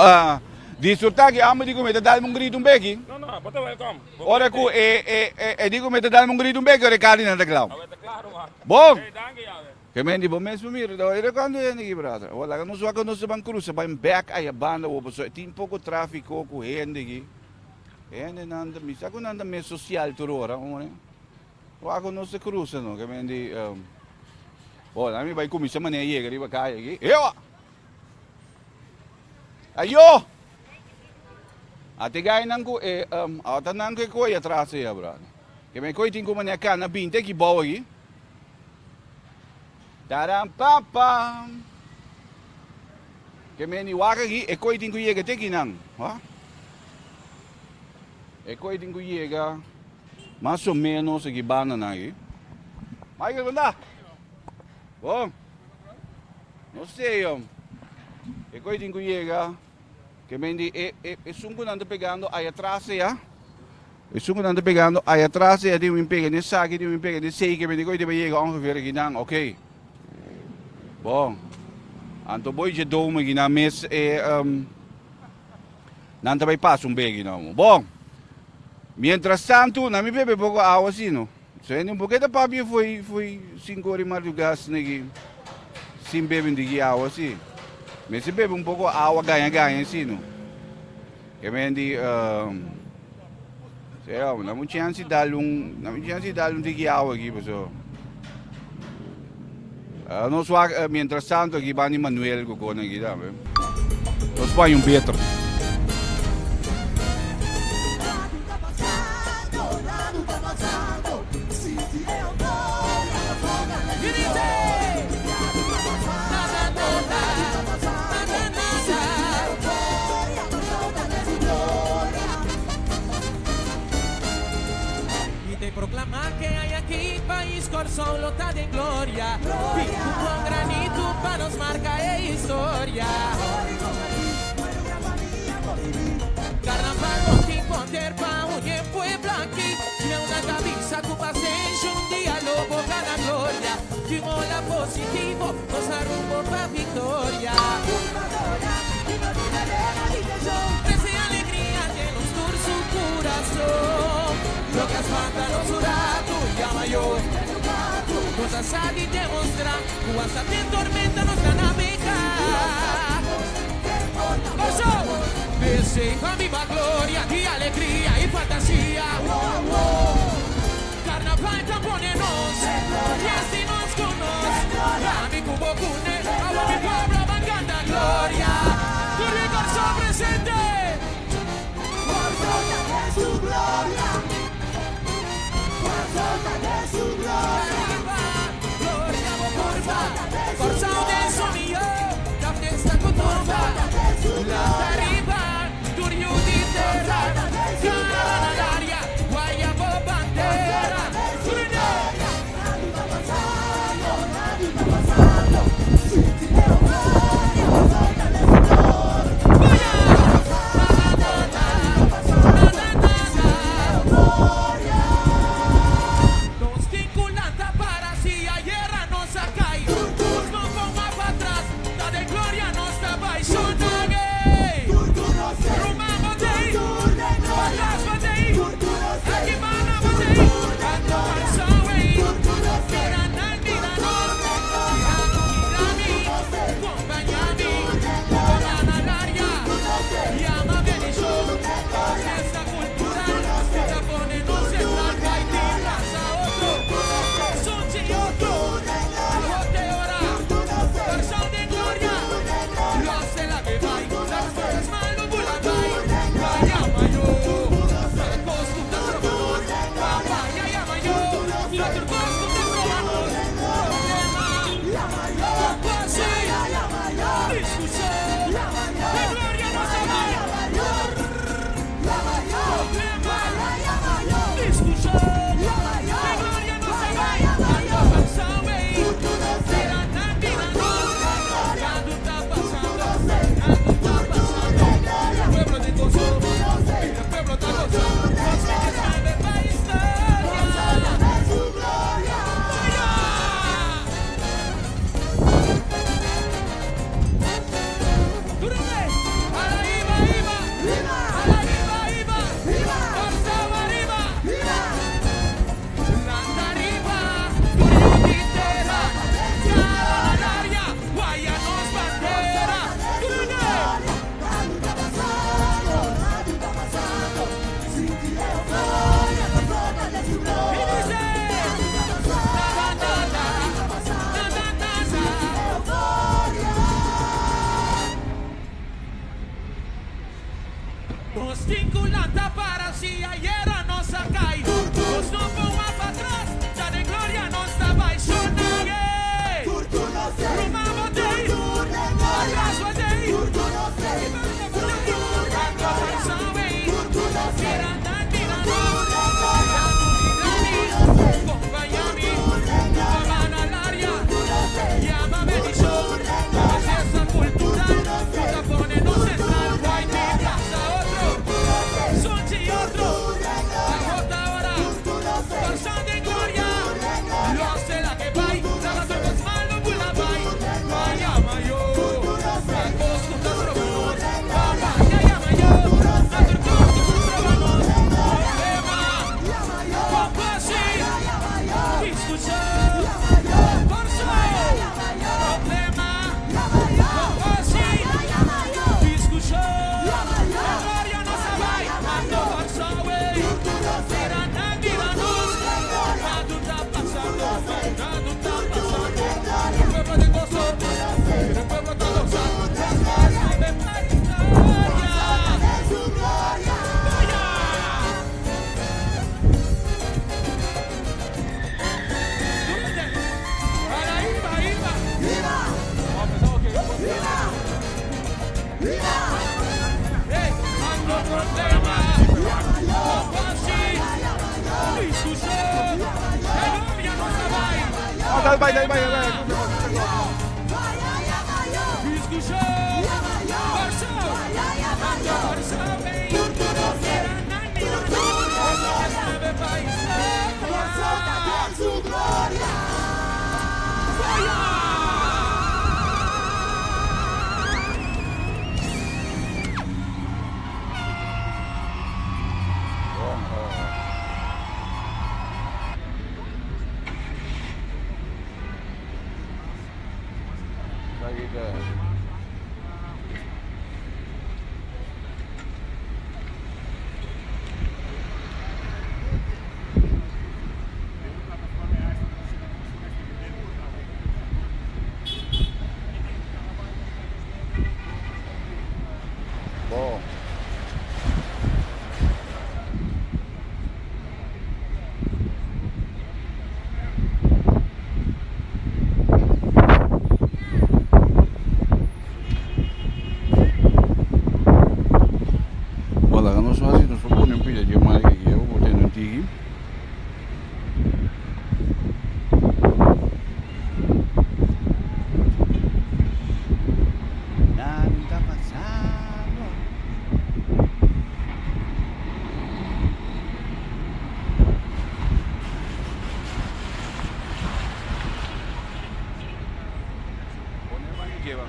Disfruta ki amo di ku mi ta dalmi un grito un beki. No, no, bo ta welcome. Ora ku e e e e di ku mi ta dalmi un grito un beki ora e kari nan ta klau. Awe ta klaro man. Bon. Hey, danki Yahweh. Ke men di bo mes por mira, ta ora kuantu hende aki brother. Awor laga nos wak nos ta ban krusa ban bek aya banda awor pasobra tin poko trafiko ku hende aki. Hende nan ta mi sa ku nan ta mes sosial tur ora ora. Wak nos ta krusa no ke men di bo laga mi bai kuminsa manera yega riba kaya aki. Ewa! Ayo! Ate gainan ku e ata nan ku e koi atras ei brother. Ke men koi tin ku manera kana binti aki bou aki. Taram pam pam. Ke men di wak aki e koi tin ku yega te kinan. Ha? E koi tin ku yega mas o menos aki banda nan aki. Michael, banda. Bon. No sé, yom. E koe tin ku yega, ke men di e e esun ku nan ta pegando aya tras aya, esun ku nan ta pegando aya tras aya tin win pega den esaki, tin win pega den esei, ke men di koe tin yega ongeveer aki nan, ok. Bon. Anto boy dje dome aki nan mes e nan ta bai pasa un beki nan. Bon. Mientras tanto, nan mi bebe poko awa si no. Sende un poquito papia foi foi 5 ora y madrugada snegi sin bebe un digi awa si. Mester bebe un poco awa gaña gaña si no. Ke men di sea dame un chance dal un dame un chance dal un digi awa aki paso. Nos wak mientras tanto aki bani Manuel ku kona aki tambe. Nos paña un beter. Kòrsou lo ta den gloria. Bin ku bo granito pa nos marka e historia. Karnaval bo tin poder pa uni e pueblo aki. Krea una kabisa ku pasenshi un dia lo bo gana gloria. Tin ola positivo, nos a rumbo pa viktoria. Trese alegria den nos tur su kurason. Loke a spanta nos un ratu ya mayo. Nos a sa di demostrá ku asta den tormenta nos ta nabegá. Kòrsou! P'esei pa biba gloria di alegria i fantasia. Karnaval ta pone nos, yes di nos ku nos. Ami ku bo kuné, awor mi pueblo ban kanta gloria. Tur di Kòrsou presente! Ariba, gloria bo curva. Kòrsou den su mihó, ta fiesta ku turba. Lanta ariba, tur yu di tera. Cara na laria, guaya bo bandera. Turne! Baya! Na na na na, na na na na. Nos tin cu lanta para si ayera nos a cay. Nos no por mas patras, ta den gloria nos ta bay. Shonang ey! Ruman bo tey, patras bo tey, aki banda bo tey. Tanto cansao ey, mira nan mira nos. Mira, mira mi, compaña mi, toma na laria, yama bendición. Fiesta cultural, ta pone nos central, bay di plaza otro, sunchi otro, awote ora, Kòrsou den gloria, los de la que bay, las cosas malo bula bay, vaya mayo, tur cos cu ta troba nos, papaya ya mayo, lo tur cos cu ta troba nos, problema, pasi, discusion, den gloria nos ta bay, problema, discusion, den gloria nos ta bay, ando cansao ey, mira nan mira nos, ando ta pasando, ando ta pasando, el pueblo de gozo, el pueblo ta goza, 2019 pa historia. Vaya! Turbe! Ala iba iba! Ala iba iba! Kòrsou ariba! Lanta ariba! Tur yu di tera! Cara na laria! Guaya nos bandera! Turbe! I dice! Na na na na na na na. Nos tin cu lanta para si ayera nos a cay. Nos no por mas patras, ta den gloria nos ta bay. Shonang ey! Ruman bo tey, atras bo tey, banda bo tey, ando cansao ey. Mira nan mira nos, mira tu mira mi, compaña mi, toma na laria, yama bendición. Es fiesta cultural, cu ta pone nos central, Whitey Plaza otro, Sunchi otro. Dal bai, dal bai, dal bai. Bon. Bon, laga nos hasi, nos por pone un pida dje mic aki, bo por tende un tiki. Nan ta pasando. Pone baño lleva.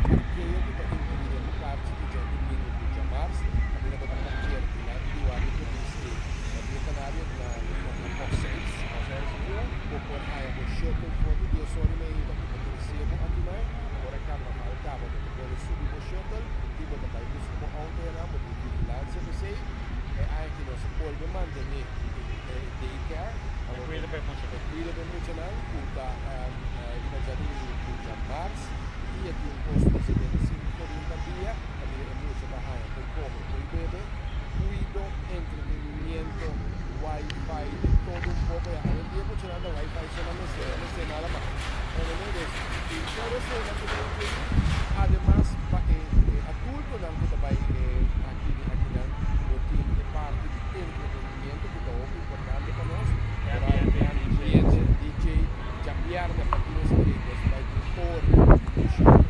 Parkeo ku ta inkluí den bo karchi di djadumingu ku djamars, kaminda bo ta parker dilanti di wak di polis di Rio Canario na na pos seis. Bo por haña bo shuttle for di dies ora i meinta ku ta trese bo akinan. Ora karnaval kaba bo ta bolbe subi bo shuttle i bo ta bai buska bo outo enan. Bo tin vigilansia pa esei. E aña aki nos a bolbe mantené e daycare. E kuido pa e muchanan. E kuido pa e muchanan ku ta riba djadumingu ku djamars i e tin un kosto di 75 florin pa dia. Kaminda e mucha ta haña kon kome, kon bebe, kuido, entretenimiento, wifi, de todo un poko. Ya awendia e muchanan ta wifi so nan mester, nan mester nada mas. Entonces, tin todo eseinan ku ta inkluí. Ademas pa e adultonan ku ta bai aki di akinan bo tin e parti di entretenimiento ku ta hopi importante pa nos. Ambiente, DJ, djabièrnè pa tin esei nos bai tin ori di show.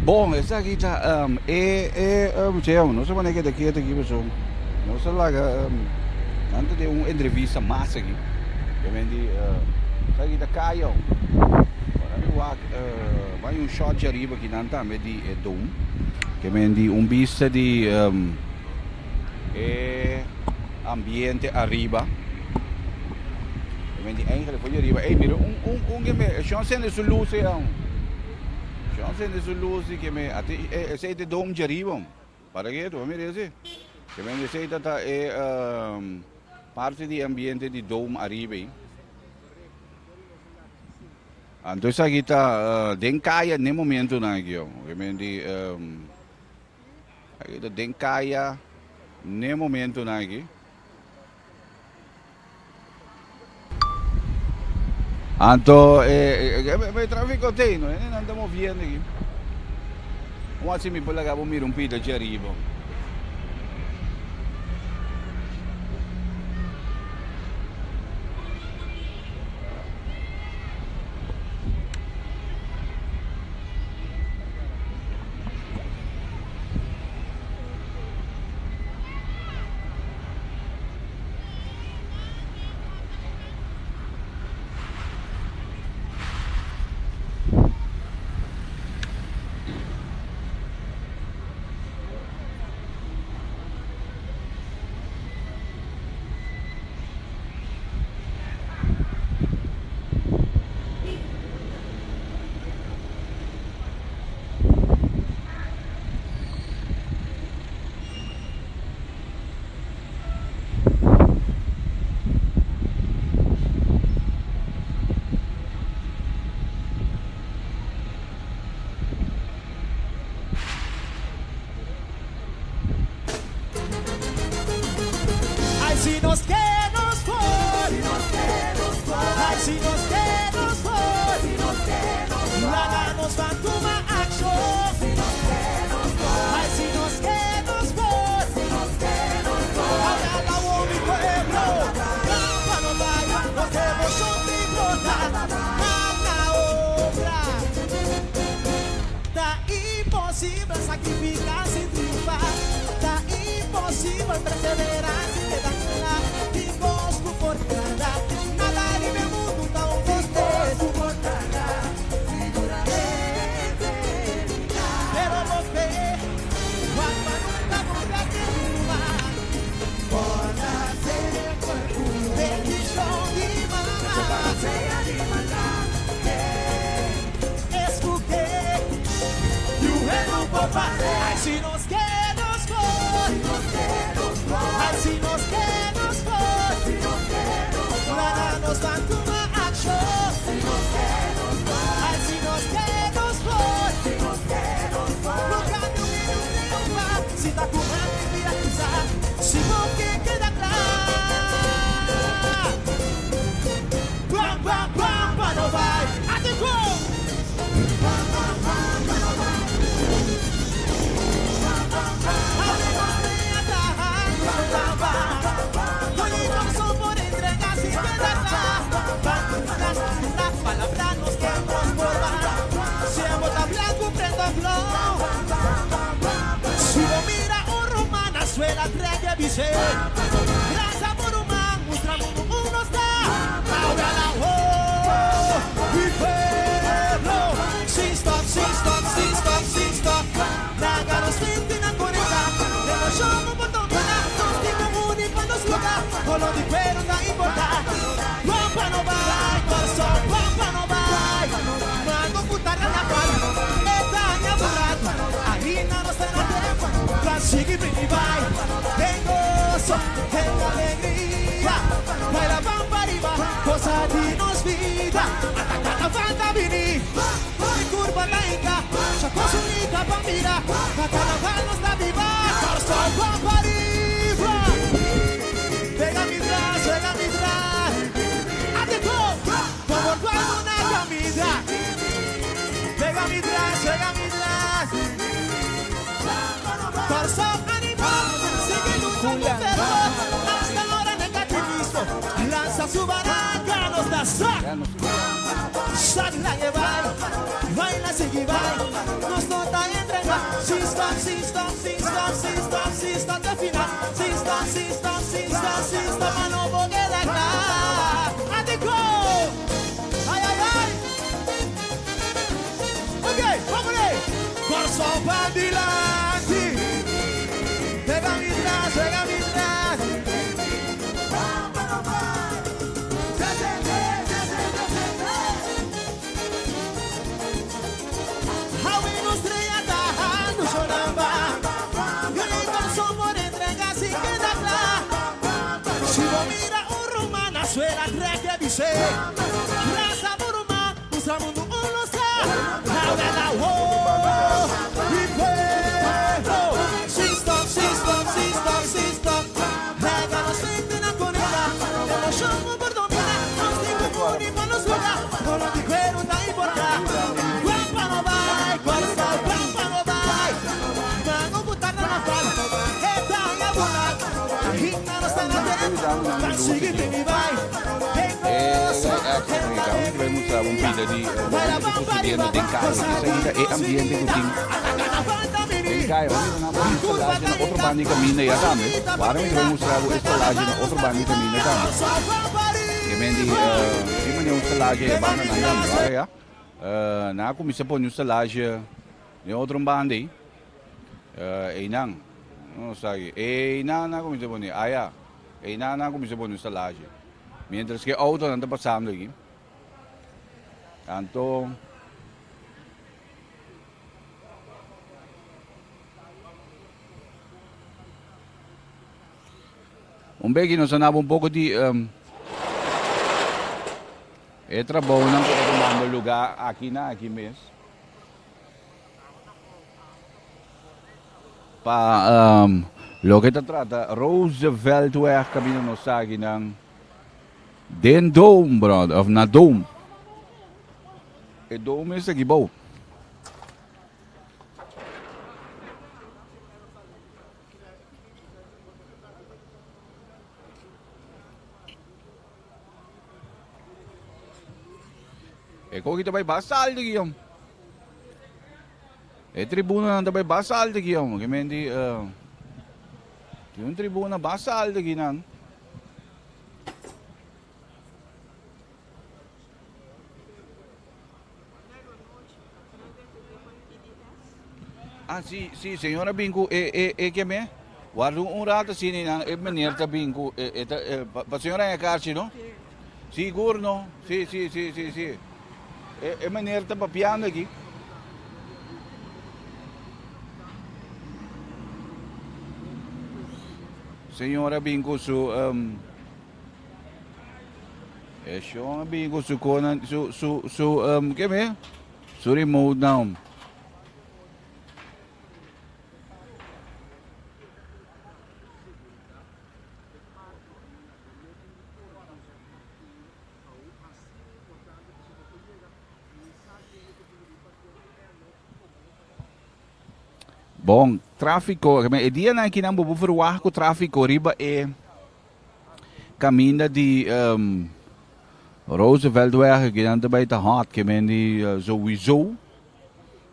Bon, esaki ta um, e e um, Cheo, no se wanneer keda keto aki paso. No se laga um, antes de un entrevista mas aki. Yo men di uh, esaki ta Cayo. Ora mi wak uh, bai un shot arriba aki nan tambe di e dome. Ke men di un bista di um, e ambiente arriba. Men di eigenlijk for di ariba, ey mira un un un ke me shon sende su luz ey aun. Shon sende su luz di ke me ati esey ta e dome dje ariba. Para ke tu a mira ese? Ke men esey ta ta e parti di ambiente di dome ariba ey. Anto esaki ta den kaya n'e momentonan aki yo. Ke men di aki ta den kaya n'e momentonan aki. Anto e e trafico t'ey no hende nan ta moviendo aki. Un asi mi por laga bo mira un pita dje ariba. Ay si nos ke nos por Ay si nos ke nos por Laga nos ban tuma akshon Ay si nos ke nos por Ahora la voz mi pueblo Trampa no bai Nos devoshon di brota Mana obra Ta imposibel sacrifica sin triunfa Ta imposibel persevera sin keda kla Tin cos cu por tarda Nada riba e mundo ta un coste Pero bo fe wak pa nunca muda te ruma Bendicion di mama Es cu ke Yu hende por pasa Ay si nos ke nos por Ay si nos ke nos por Laga nos ban tuma accion Ay si nos ke nos por Nunca niun hende triunfa Si ta cu man di bira cruzá Si bo ke keda cla Bam bam bam pa no bai Atencion Awe nos tria traha Bam bam bam Doli corazon por entrega sin keda cla Bam la la palabra nos ke nos por ba Si abo ta blanco prendo flow Si bo mira un ruman na suela trek e bis'é Gracia bo ruman mustra mundu un nos ta Ahora la ho mi pueblo Sin stop sin stop sin stop sin stop Laga nos sinti nan conecta Emocion no por domina Nos tin cu uni pa nos logra Color di cuero ta importa Pampa no bai Corazon pampa no bai Mando cu ta rana cual E ta haña bo rato Ainda nos ta na tempo Pa sigui bini bai Den gozo den alegria Baila pampa riba Cosa di nos vida Ata carnaval ta bini Mi curpa ta hinca Chacoso unita pa mira Na carnaval nos ta biba Corazon pampa riba Pega mi tras, pega mi tras Atención! Por por cuando na camisa Pega mi tras, pega mi tras Corazón anima, sigue lucha con fervor Hasta ahora negativismo Lanza su barranca, nos da sac Sac la llevar, baila sigue bai Nos no ta entrega Si stop, si stop, si stop, si stop, si stop te final Si stop, si stop, si stop, si stop Ma no por keda cla Atención! Ay, ay, ay! Ok, vámonos! Corazón pa dilanti Pega mi tras, pega mi tras. Un pida di loke ta sucediendo den caya. Esaki ta e ambiente cu tin den caya. Ora mi ta mustra bo instalatie na otro banda di caminda ya tambe. Wara mi ta bai mustra bo instalatie na otro banda di caminda tambe. Ke men di tin manera un instalatie e banda nan tambe. Wara ya. Nan a cuminsa pone un instalatie den otro banda ey. Eynan. No sa aki. Eynan nan a cuminsa pone. Aya. Eynan nan a cuminsa pone un instalatie. Mientras ke autonan ta pasando aki. Anto Un beki nos a naba un poko di e trabounan ku ta tumando lugá aki na aki mes pa loke ta trata Rooseveltweg kaminda nos ta akinan. Den dome brother of na dome. E dome is aki bou. E koki ta bai basta alto aki jong. E tribunanan ta bai basta alto aki jong. Ki men di tin un tribuna basta alto aki nan. Ah, si, si, señora bin ku e, e, e ke me? Warda un rato si ni nan, e meneer ta bin ku e, e ta, e, pa, pa señora en karchi, no? Sigur no? Si, si, si, si, si. E, e meneer ta papiando aki. Señora bin ku su um, e shon a bin ku su konan su su su um, ke me? Su remote now. Bon, tráfiko, e dianan akinan bo por verwagt ku tráfiko riba e kaminda di um, Rooseveltweg akinan ta bai ta hot, ke men di uh, sowieso.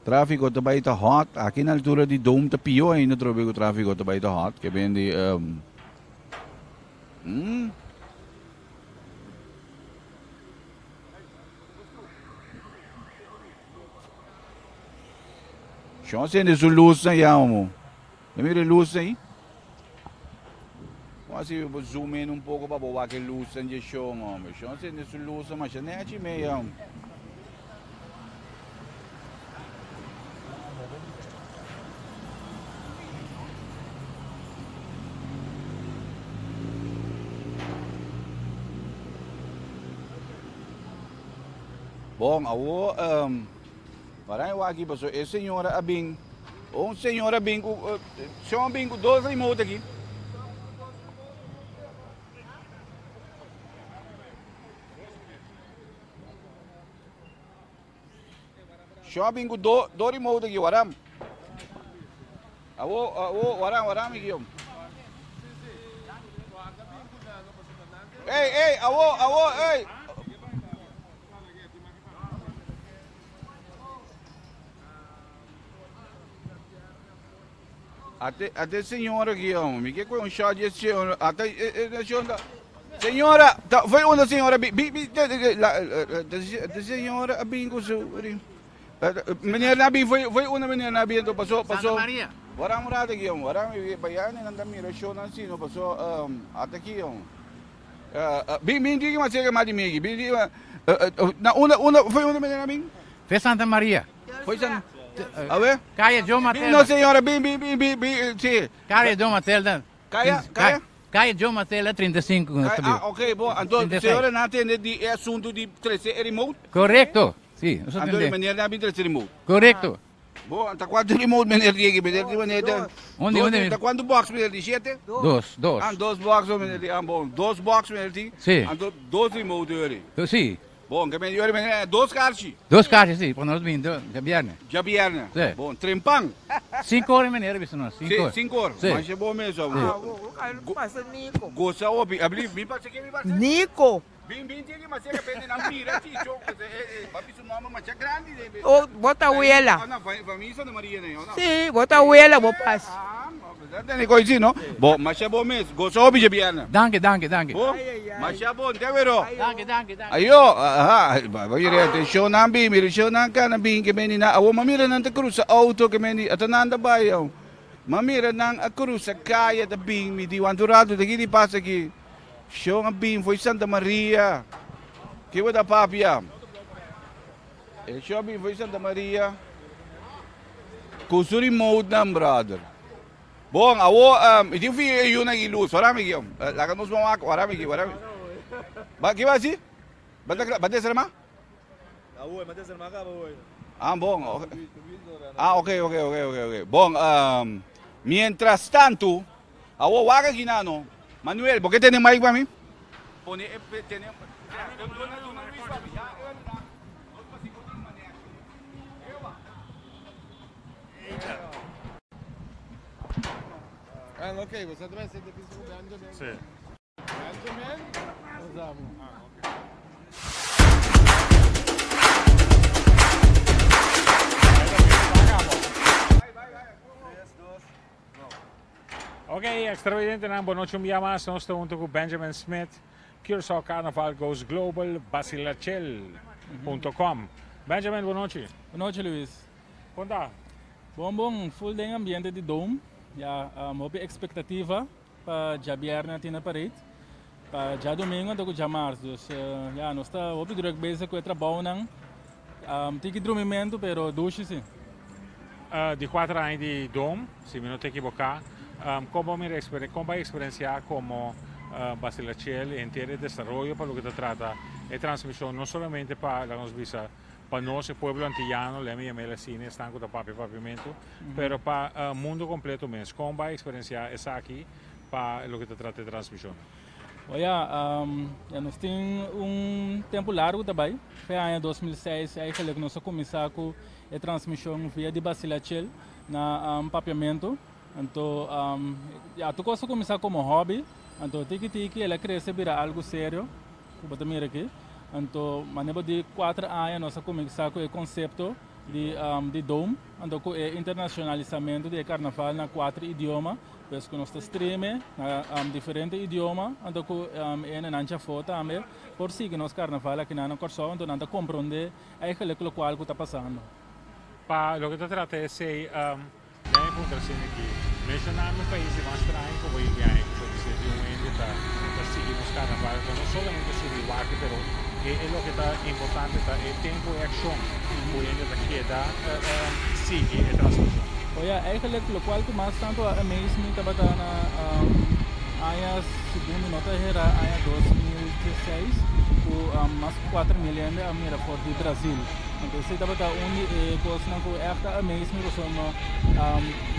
Tráfiko ta bai ta hot, aki na altura di Dome ta pió ainda trobe ku tráfiko ta bai ta hot, ke men di um, mm, Shon sende su luznan ya omo. Bo mira e luznan ei? Kon asi bo zoom in un poko pa bo wak e luznan dje shon hombre. Shon sende su luznan masha nechi me ya omo. Bon, awo um, para e waki paso e señora a bin, un señora a bin ku, uh, señora a bin ku dos remote aki. Señora a bin ku do, do remote aki, waram. Awo, awo, waram, waram iki. Ey, ey, awo, awo, ey. Ate, ate señora aquí, hombre. Mi que un shot de señora. Ate, eh, eh, señora. Señora, ta, foi una señora, bi, bi, bi, de, de, la, de, de señora a bin con su, meneer Nabi, foi, foi una meneer Nabi, entonces pasó, pasó. Santa Maria. Wara un rato aquí, hombre. Wara mi vaya ni nanda mira show nan sino pasó, um, ate aquí, hombre. Bin, bin, digi mas chega mas di mi, bin, digi, na una, una, foi una meneer Nabi? Foi Santa Maria. Foi San, a ver. Calle John Matilda. Bin, no señora, bin, bin, bin, bin, bin, sí. Calle John Matilda. Calla, calla. Kaya John Marcela 35 ku nos ta biba. Ah, ok, bon. Anto, 36. señora nan a tende di e asuntu di trese e remote? Korekto, si, nos a Anto, tende. di meneer nan a bin trese remote? Korekto. Bon, ta kuantu remote meneer di aki? Meneer di meneer ta. Undi, Dos, undi. Ta kuantu box meneer di? Shete? Dos, dos. Ah, dos box meneer di. Ah, bon. Dos box meneer di. Si. Anto, dos remote yori. Si. Bon, ke men yori meneer, dos karchi. Dos karchi, si, pa nos bin djabierne. Djabierne. Si. Bon, trempan. Sinku ora meneer a bisa nos, sinku ora. Si, sinku ora. Si. Masha bon mes. Si. Pasa Nico. Gosa hopi. Abli, mi pasa ke mi pasa? Nico. Bin bin tin mas e repente nan mira chicho papi su nomber masha grandi de. Oh, bo ta abuela. Oh, no, famia Santa Maria ne, oh, no. Sí, bo ta abuela, bo pas. Ah, tene koi si, no? Bo, masha bo mes. Gosa hopi djabièrnè. Danki, danki, danki. Bo, masha bon, te wero. Danki, danki, danki. Ayo, aha, ba mira te show nan bin, mira show nan kana bin ke meni na. Awo ma mira nan ta cruza auto ke meni, ata nan ta bai awo. Ma mira nan a cruza kaya ta bin, mi di wantu rato ta kiti pasa aki. Shon a bin fo'i Santa Maria. Ke bo ta papia? E shon a bin fo'i Santa Maria ku su remote nan, brother. Bon, awo mi tin fi e yunan aki lus. Ora mi aki. Laga nos ban wak. Ora mi aki, ora mi. Ba, ke ba hasi? Ba ta, ba desarma? Ah, bon. Ah, ok, ok, ok, ok, ok. Bon, mientras tanto, Awor wak aki na no. Manuel, bo ke tene mic pa mi? Pone e tene duna duna Luis pa mi. Ya e na nos pa si kotin mane aki. Ewa. Ah, ok, bo sa ta sente piso ku Benjamin. Sí. Benjamin? Ah, ok. Ok, extravidentenan, bon nochi un bia mas. Nos ta hunto cu Benjamin Smith, Curaçao Carnaval Goes Global, Basilachel punto com. Benjamin, bon nochi. Bon nochi, Luis. Con ta? Bon, bon, full den ambiente di Dome. Ya, hopi expectativa pa djabierne atina parade. Pa djadomingo anto cu djamars. Dus, ya, nos ta hopi druk bezig cu e trabounan. Tiki drumimento, pero dushi si. Di kuater aña di Dome, si mi no ta ekiboká, kon bo mira kon bo a eksperensiá komo Basilachel henter e desaroyo pa loke ta trata e transmishon no solamente pa, laga nos bisa, pa nos e pueblo antiyano, lèmi yam'el asina, esnan ku ta papia papiamentu, pero pa mundu kompleto mes. Kon bo a eksperensiá esaki pa loke ta trata e transmishon? Bo ya, ya nos tin un tempu largu ta bai. Fe aña 2006 eigenlijk nos a kuminsá ku e transmishon via di Basilachel na Papiamentu. Anto ya tur kos a kuminsá komo hòbi, anto tiki tiki el a krese bira algu serio ku bo ta mira aki. Anto manera bo di kuater aña nos a kuminsá ku e konsepto di di Dome, anto ku e internashonalisamentu di e karnaval na kuater idioma. Pues ku nos ta streame na diferente idioma, anto ku e hendenan djafó tambe por sigui nos karnaval akinan na Kòrsou, anto nan ta komprondé eigenlijk lokual ku ta pasando. Pa loke ta trata esei, den e punto asina aki, menshoná mi pais di mas straño ku bo yega aña ku ta bisa di un hende ta ta sigui nos karnaval, pero no solamente subi wak pero e e loke ta importante ta e tempu e akshon ku hende ta keda sigui e transmishon. O ya, eigenlijk lokual ku mas tantu a amaze mi tabata na aña segun mi no ta hera aña 2016 ku mas ku 4000 hende a mira for di Brazil. Anto esei tabata un di e kosnan ku ègt a amaze mi pasobra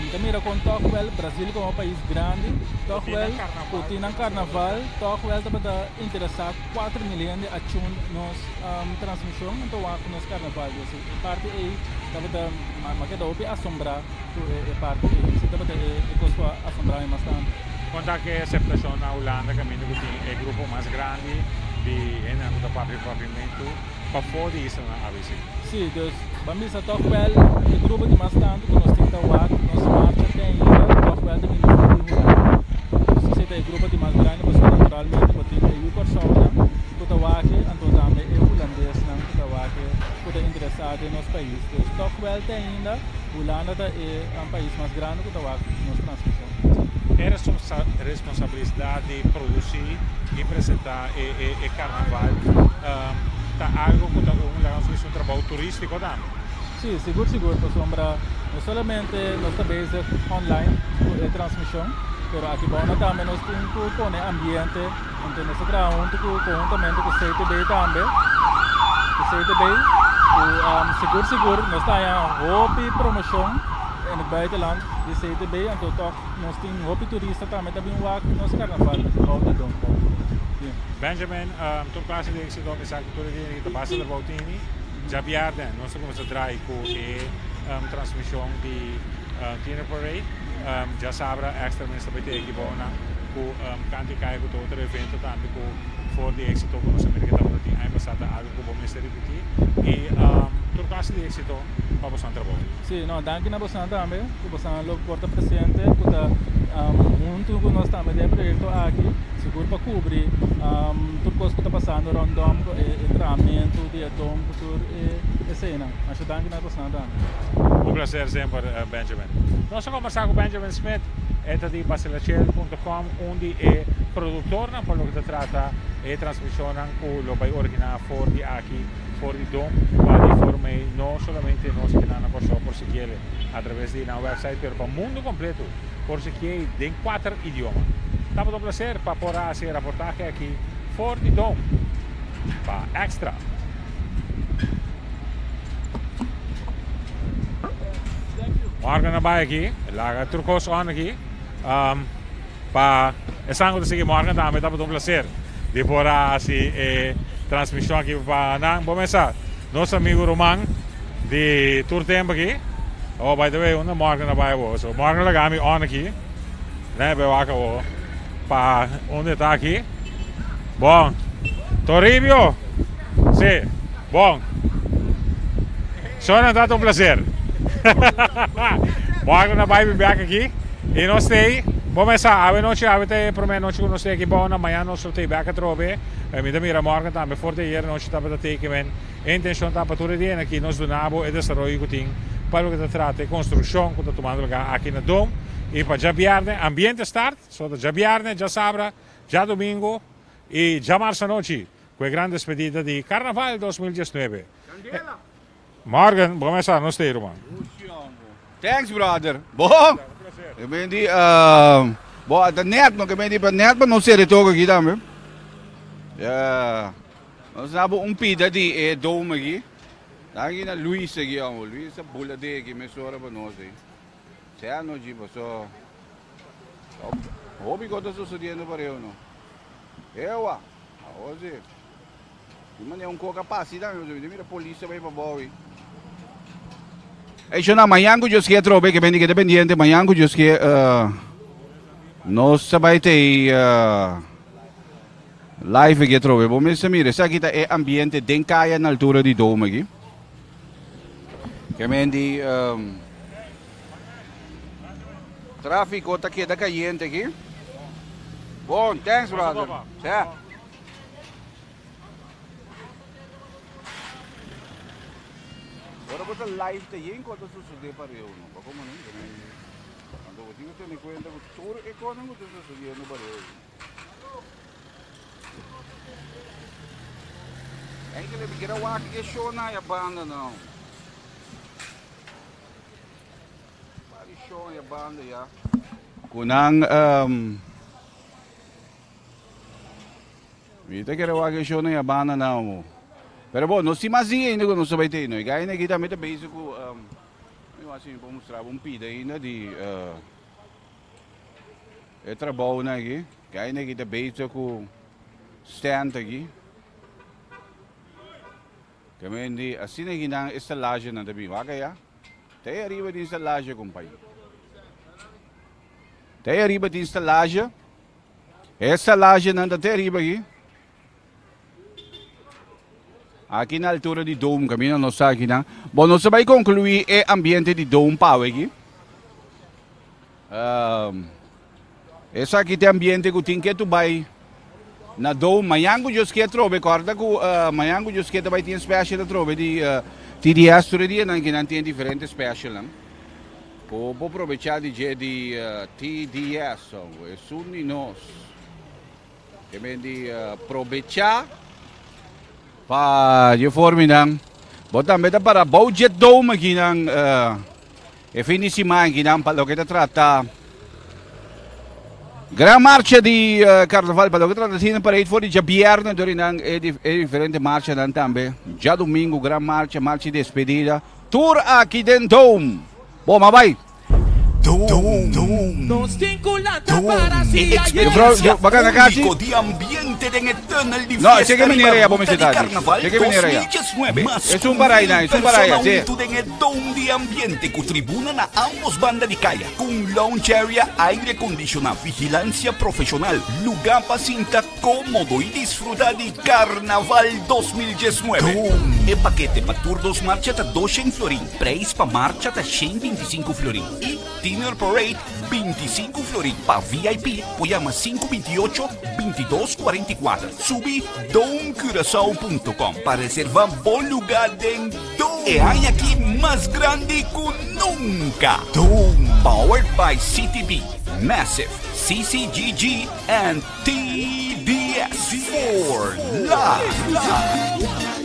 mi ta mira kon tòg wèl Brazil komo pais grandi tòg wèl ku tin nan karnaval tòg wèl tabata interesá 4000 hende a chun nos transmishon anto wak nos karnaval. Dus e parti ei tabata mi a keda hopi asombrá ku e parti ei. Esei tabata e kos ku a asombrá mi mas tantu. Kon ta ku e aseptashon na Hulanda kaminda ku tin e grupo mas grandi di hendenan ku ta papia papiamentu pafó di islanan ABC? Sí, dus ban bisa tòg wèl e grupo di mas tantu ku nos tin ta wak nos marcha te ainda tòg wèl ta bini for di Hulanda. Dus esei ta e grupo di mas grandi pasobra naturalmente bo tin e yu Kòrsounan ku ta wak anto tambe e hulandesnan ku ta wak ku ta interesá den nos pais. Dus tòg wèl te ainda Hulanda ta e pais mas grandi ku ta wak nos transmishon. E responsabilidat di produsí i presentá e karnaval ta algo ku ta un laga nos bisa un trabou turístiko tambe. Sí, sigur sigur pasobra no solamente nos ta bezig online ku e transmishon. Pero aki bou tambe nos tin ku pone ambiente, anto nos ta traha huntu ku konhuntamente ku CTB tambe, ku CTB, ku sigur sigur nos ta haña hopi promoshon in het buitenland di CTB, anto tòg nos tin hopi turista tambe ta bin wak nos karnaval bou di Dom. Sí. Benjamin, tur klase di éksito, mi sa ku tur e dia ta basta trabou tini. Djabièrnè nos ta kuminsá drai ku e transmishon di Tiener Parade. Djasabra extra mester bai tin ekiponan ku kanti kai ku ta otro evento tambe ku for di éksito ku nos a mira ke tabata tin aña pasá ta algu ku bo mester ripití i tur klase di éksito pa boso nan trabou. Sí, no, danki na bosonan tambe ku bosonan lo por ta presente ku ta huntu ku nos tambe den e proyekto aki sigur pa kubri tur kos ku ta pasando rondom e trahamentu di e dom ku tur e eseinan. Masha danki na bosonan tambe. Un placer semper Benjamin. Nos a kombersá ku Benjamin Smith, e ta di Basilachel punto com, un di e produktornan pa loke ta trata e transmishonnan ku lo bai originá for di aki, for di Dom, pa di forma ei no solamente nos kinan na Kòrsou por sikiele atraves di nan wèpsait pero pa mundu kompletu por sikiei den kuater idioma. Tabata un placer pa por a hasi e raportahe aki for di Dom pa Extra. Morgan a bai aki, laga tur kos on aki. Um, pa esnan ku ta sigui Morgan tambe tabata un placer di por a hasi e transmishon aki pa nan. Bo mesa, nos amigo Roman di tur tempo aki. Oh, by the way, unda Morgan a bai awor? So, Morgan laga mi on aki. Ne, be wak awor. Pa unda e ta aki. Bon. Toribio. Si. Bon. Sona ta un placer. Morgen na bai bek aki. I nos tei, bo mesa, awe nochi, awe ta e prome nochi ku nos tei aki bou na mañana nos lo tei bek atrobe. Mi ta mira morgen tambe for di ayer nochi tabata tei ke men e intencion ta pa tur e dianan aki nos duna bo e desaroyo ku tin pa loke ta trata e konstrukshon ku ta tumando luga aki na Dom. I pa djabièrnè ambiente start, so ta djabièrnè, djasabra, djadomingo i djamars anochi ku e gran despedida di Karnaval 2019. Morgen, bo mesa nos te ruman. Thanks brother. Bon. E ben di bo ta net no ke ben di pa net pa nos sere toka aki tambe. Ja. Nos nabo un pida di e dome aki. Danki na Luis aki amo. Luis a bula de aki mesora pa nos ei. Sea no ji paso. Hopi kos ta sucediendo pareu no. Ewa. Awor si. Di manera un koka pasi tambe, pasobra mi ta mira polis ta bai pa bou ei. Ey shona, mañan ku Dios ke atrobe, ke bende keda pendiente, mañan ku Dios ke nos ta bai tei live aki atrobe. Bo mester mira, esaki ta e ambiente den kaya na altura di Dome aki. Ke men di trafiko ta keda kayente aki. Bon, thanks brother. Sea. Ora bo ta live ta yen kos ta sucede pareu no pa como no anto bo tin ku tene kuenta ku tur e kosnan ku ta sucediendo pareu. Enkele mi kere wak e show na ya banda no. Pari show ya banda ya. Ku nan um, Mi ta kere wak e show na Yabana now mo. Pero bo, nos tin mas dia ainda ku nos ta bai tei no. E guy aki tambe ta bezig ku um, mi wak si mi por mustra bo un pida ainda di uh, e trabounan aki. Guy aki ta bezig ku stand aki. Ke men di asina aki nan e stalagenan ta bin. Wak aya. Te ei ariba tin stalage, kompai. Te ei ariba tin stalage. E stalagenan ta te ariba aki. Aki na altura di Dome, kaminda nos ta akinan. Bon, nos ta bai konkluí e ambiente di Dome pawe aki. Um, esaki ta e ambiente ku tin ke tu bai na Dome. Mañan ku Dios ke atrobe, kòrda ku uh, mañan ku Dios ke ta bai tin special atrobe di uh, TDS tur e dianan ki nan tin diferente specialnan. Bo por probecha di dje di TDS, esun di nos. Ke men di probecha pa dje forminan. Bo tambe ta para bou dje dome akinan e fin di siman akinan pa loke ta trata. Gran marcha di Carnaval pa loke trata asina parade for di djabièrnè dor di nan e diferente marchanan tambe. Djadumingu gran marcha, marcha di despedida. Tur aki den Dome. Bo ma bai. Nos tin cu lanta para si E Juffrouw, experiencia baka na kachi? único di ambiente den e tunnel di No, fiesta cheque riba meneer ya, bo ruta mester di ta aki. Carnaval Cheque meneer ya. 2019. Mas Es un cu para mil ahí, es un para persona ahí, sí. hunto den e dome di ambiente cu tribuna na ambos banda di caya, cu un lounge area aire acondicioná, vigilancia profesional, lugar pa sinta cómodo y disfruta di Carnaval 2019. E pakete pa tur dos marcha ta 200 florin, prijs pa marcha ta 125 florin y Dinner Parade 25 florin. Pa VIP por yama 528 2244. Subi domecuracao.com pa reserva bo lugar den Dome. E aña aki mas grandi cu nunca. Dome, powered by CTB, Massive, CCGG and TBS for life.